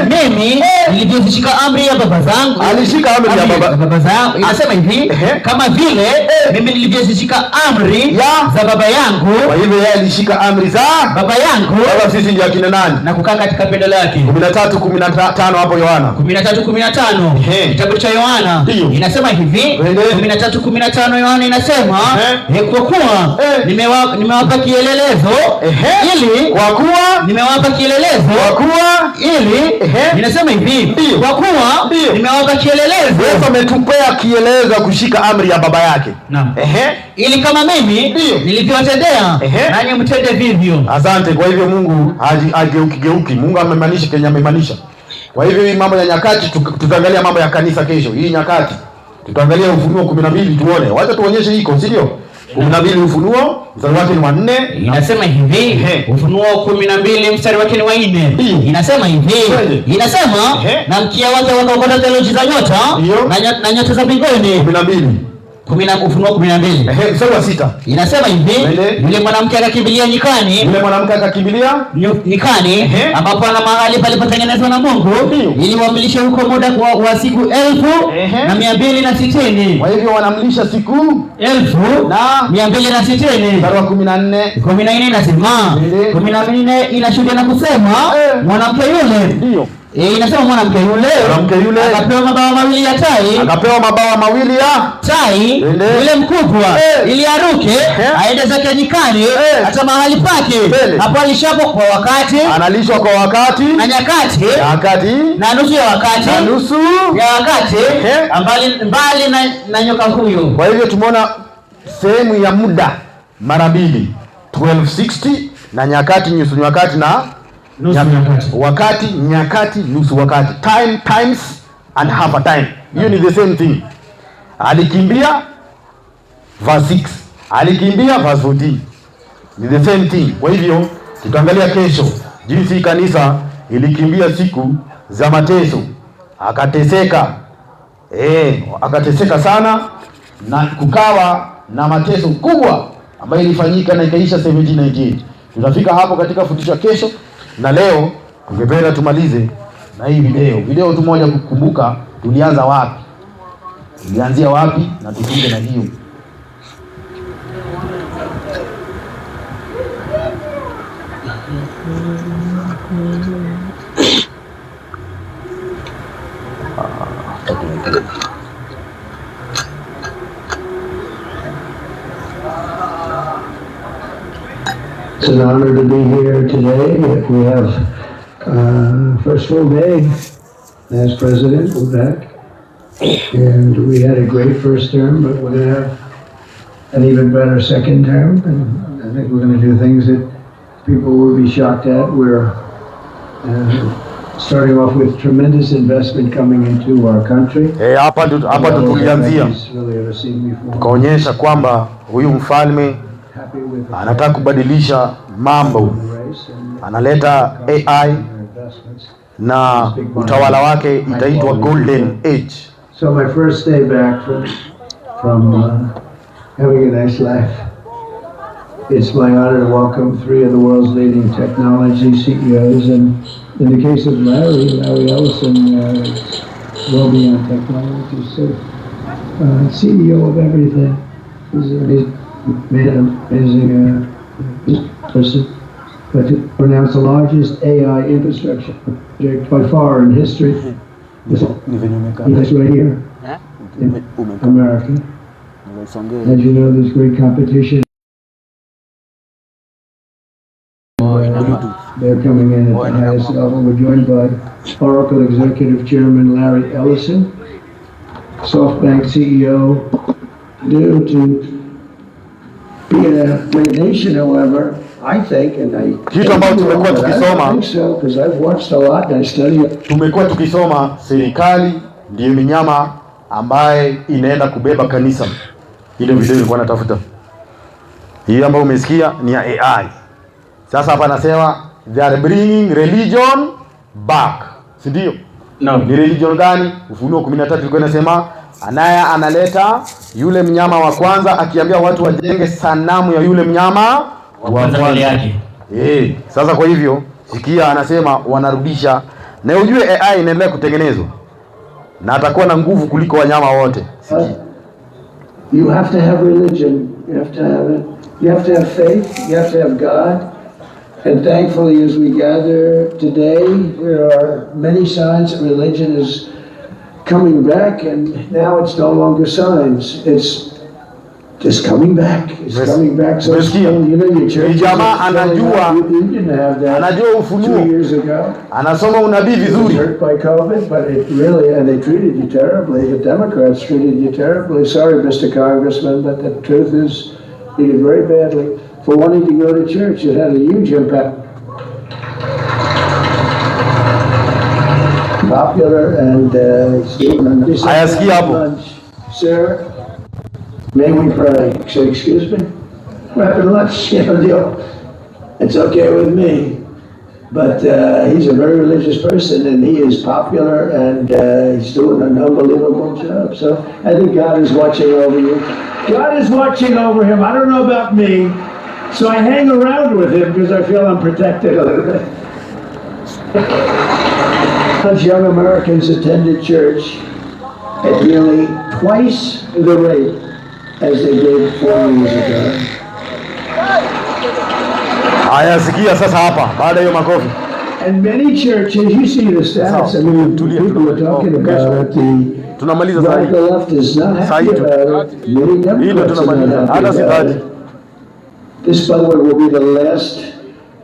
mimi nilivyozishika amri ya baba zangu.
Alishika amri ya
baba zangu. Inasema hivi, kama vile mimi nilivyozishika amri za baba yangu.
Kwa hivyo yeye alishika amri za
baba yangu.
Sasa sisi ndio akina nani?
Na kukaa katika pendo lake.
13:15 hapo Yohana.
13:15 kitabu cha Yohana inasema hivi, 13:15 Yohana inasema kwa kuwa nimewapa kielelezo ili
kwa kuwa
nimewapa kielelezo
kwa kuwa
ili inasema hivi, kwa kuwa nimewapa kielelezo.
Yesu ametupea kielelezo kushika amri ya baba yake.
Naam. Ili kama mimi nilivyowatendea nanyi mtende vivyo.
Asante. Kwa hivyo Mungu hageuki geuki. Mungu amemaanisha kenye amemaanisha. Kwa hivyo hii mambo ya nyakati tutaangalia mambo ya kanisa kesho. Hii nyakati tutaangalia Ufunuo 12 tuone. Wacha tuonyeshe iko, si ndio? 12 Ufunuo mstari wake ni wa 4.
Inasema hivi, Ufunuo 12 mstari wake ni wa 4. Inasema hivi, inasema na mkia wake wakaokota theluji za nyota na nyota za mbinguni.
12.
Ufunuo 12.
Mstari wa 6.
Inasema hivi, yule mwanamke akakimbilia nyikani.
Yule mwanamke akakimbilia
nyikani, ambapo ana mahali palipotengenezwa na Mungu ili wamlishe huko muda wa siku 1260.
Kwa hivyo wanamlisha siku
1260.
Mstari wa 14.
14 inasema, 14 inashuhudia na kusema mwanamke yule
ndio
inasema mwanamke yule akapewa mabawa mawili ya tai,
akapewa mabawa mawili ya
tai yule mkubwa, ili aruke aende zake nyikani hata mahali pake hapo alishapo kwa wakati,
analishwa kwa wakati
na nyakati na nusu ya wakati,
na nusu
ya wakati, mbali na nyoka huyo.
Kwa hivyo tumeona sehemu ya muda mara mbili, 1260 na nyakati, nusu nyakati na
nusu nyakati.
Wakati, nyakati, nusu wakati. Time, times and half a time. Hiyo ni the same thing. Alikimbia verse 6, alikimbia verse 14. Ni the same thing. Kwa hivyo tutaangalia kesho jinsi kanisa ilikimbia siku za mateso, akateseka. Akateseka sana na kukawa na mateso kubwa ambayo ilifanyika na ikaisha 1798. Tutafika hapo katika fundisho kesho. Na leo tungependa tumalize na hii video. Video tu moja kukumbuka tulianza wapi. Tulianzia wapi na tufunge na hiyo.
It's an honor to be here today. We have first full day as president. We're back. And we had a great first term, but we're going to have an even better second term. And I think we're going to do things that people will be shocked at. We're starting off with tremendous investment coming into our country.
Eh, hapa ndo tulianzia
Really ever seen before.
Tukaonyesha kwamba huyu mfalme
Happy with the
anataka kubadilisha mambo,
race and
analeta AI
investments.
Na utawala wake itaitwa Golden Age.
So my first day back from having a nice life, it's my honor to welcome three of the world's leading technology CEOs, and in the case of Larry, Larry Ellison, is well beyond technology, so CEO of everything. He's made an amazing person. But to pronounce the largest AI infrastructure project by far in history. This
Ni venye umekaa.
This right here in
Umekaa.
America.
Unaweza
As you know, there's great competition. They're coming in at the highest level. We're joined by Oracle Executive Chairman Larry Ellison, SoftBank CEO. Due to being a great nation, however, I think, and I
Kitu ambacho tumekuwa
But I don't
tukisoma
think so, because I've watched a lot and I study
tumekuwa tukisoma serikali ndiyo minyama ambaye inaenda kubeba kanisa. Ile video nilikuwa natafuta. Hii ambayo umesikia ni ya AI. Sasa hapa anasema they are bringing religion back, si ndio?
No.
Ni religion gani? Ufunuo 13 ilikuwa inasema anaye analeta yule mnyama wa kwanza akiambia watu wajenge sanamu ya yule mnyama wa
kwanza mbele yake.
Eh, sasa kwa hivyo sikia, anasema wanarudisha, na ujue AI inaendelea kutengenezwa na atakuwa na nguvu kuliko wanyama wote. Sikia.
You have to have religion. You have to have it. You have to have faith. You have to have God. And thankfully, as we gather today, there are many signs that religion is coming back, and now it's no longer signs. It's just coming back. It's coming back so
Umesikia?
slowly. You know, your church.
Ni jamaa anajua
You didn't have that
anajua ufunuo,
2 years ago.
Anasoma unabii vizuri.
Hurt by COVID, but it really, and they treated you terribly. The Democrats treated you terribly. Sorry, Mr. Congressman, but the truth is, you did very badly for wanting to go to church. It had a huge impact. Popular and
Haya, sikia hapo.
Lunch. Sir, may we pray? Say, excuse me? We're having lunch, deal. It's okay with me. But he's a very religious person, and he is popular, and he's doing an unbelievable job. So I think God is watching over you. God is watching over him. I don't know about me, so I hang around with him because I feel I'm protected a little bit. Such young Americans attended church at nearly twice the rate as they did 4 years ago.
Haya, sikia sasa hapa, baada ya hiyo makofi.
And many churches, you see the stats, I mean,
Tulia,
people are talking about it, the
Tunamaliza sasa.
radical left is not
Saa
happy
hii tu.
about it. Many
Hii ndo
Democrats are
tunamaliza.
not
Hata
happy
si
about
dhati.
it. This, by the way, will be the last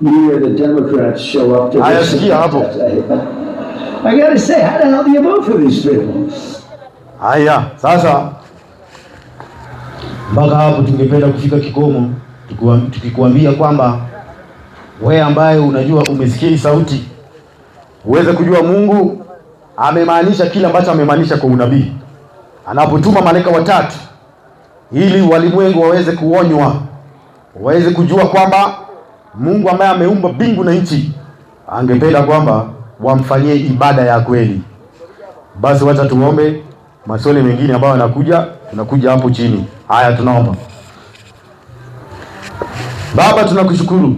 year the Democrats show up to
Haya,
this.
sikia hapo.
I gotta say, how the hell do you vote for these people?
Haya, sasa mpaka hapo tungependa kufika kikomo, tukikuambia kwamba wewe ambaye unajua umesikia hii sauti uweze kujua Mungu amemaanisha kile ambacho amemaanisha kwa unabii anapotuma malaika watatu ili walimwengu waweze kuonywa, waweze kujua kwamba Mungu ambaye ameumba mbingu na nchi angependa kwamba wamfanyie ibada ya kweli. Basi wacha tuombe. Maswali mengine ambayo yanakuja, tunakuja hapo chini. Haya, tunaomba. Baba, tunakushukuru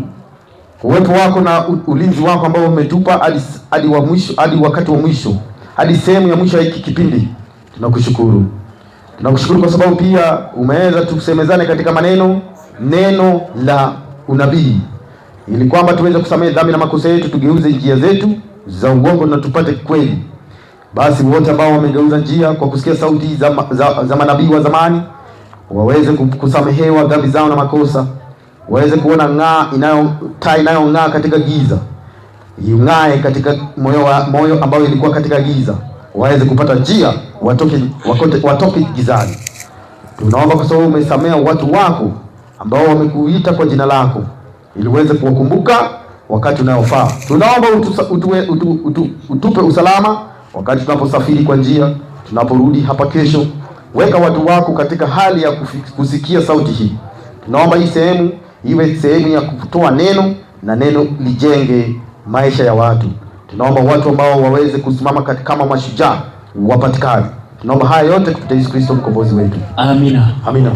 kwa uwepo wako na ulinzi wako ambao umetupa hadi wa mwisho, hadi wakati wa mwisho, hadi sehemu ya mwisho ya hiki kipindi. Tunakushukuru, tunakushukuru kwa sababu pia umeweza tusemezane katika maneno neno la unabii, ili kwamba tuweze kusamehe dhambi na makosa yetu, tugeuze njia zetu za uongo na tupate kweli. Basi wote ambao wamegeuza njia kwa kusikia sauti za manabii wa zamani waweze kusamehewa dhambi zao na makosa, waweze kuona ng'aa inayo taa inayong'aa katika giza ing'ae katika moyo wa moyo ambao ilikuwa katika giza. waweze kupata njia watoke, watoke gizani. Tunaomba kwa sababu umesamea watu wako ambao wamekuita kwa jina lako, ili uweze kuwakumbuka wakati unaofaa. Tunaomba utupe usalama wakati tunaposafiri kwa njia, tunaporudi hapa kesho. Weka watu wako katika hali ya kusikia sauti hii. Tunaomba hii sehemu iwe sehemu ya kutoa neno na neno lijenge maisha ya watu. Tunaomba watu ambao waweze kusimama kama mashujaa wapatikane. Tunaomba haya yote kupitia Yesu Kristo mkombozi wetu.
Amina.
Amina.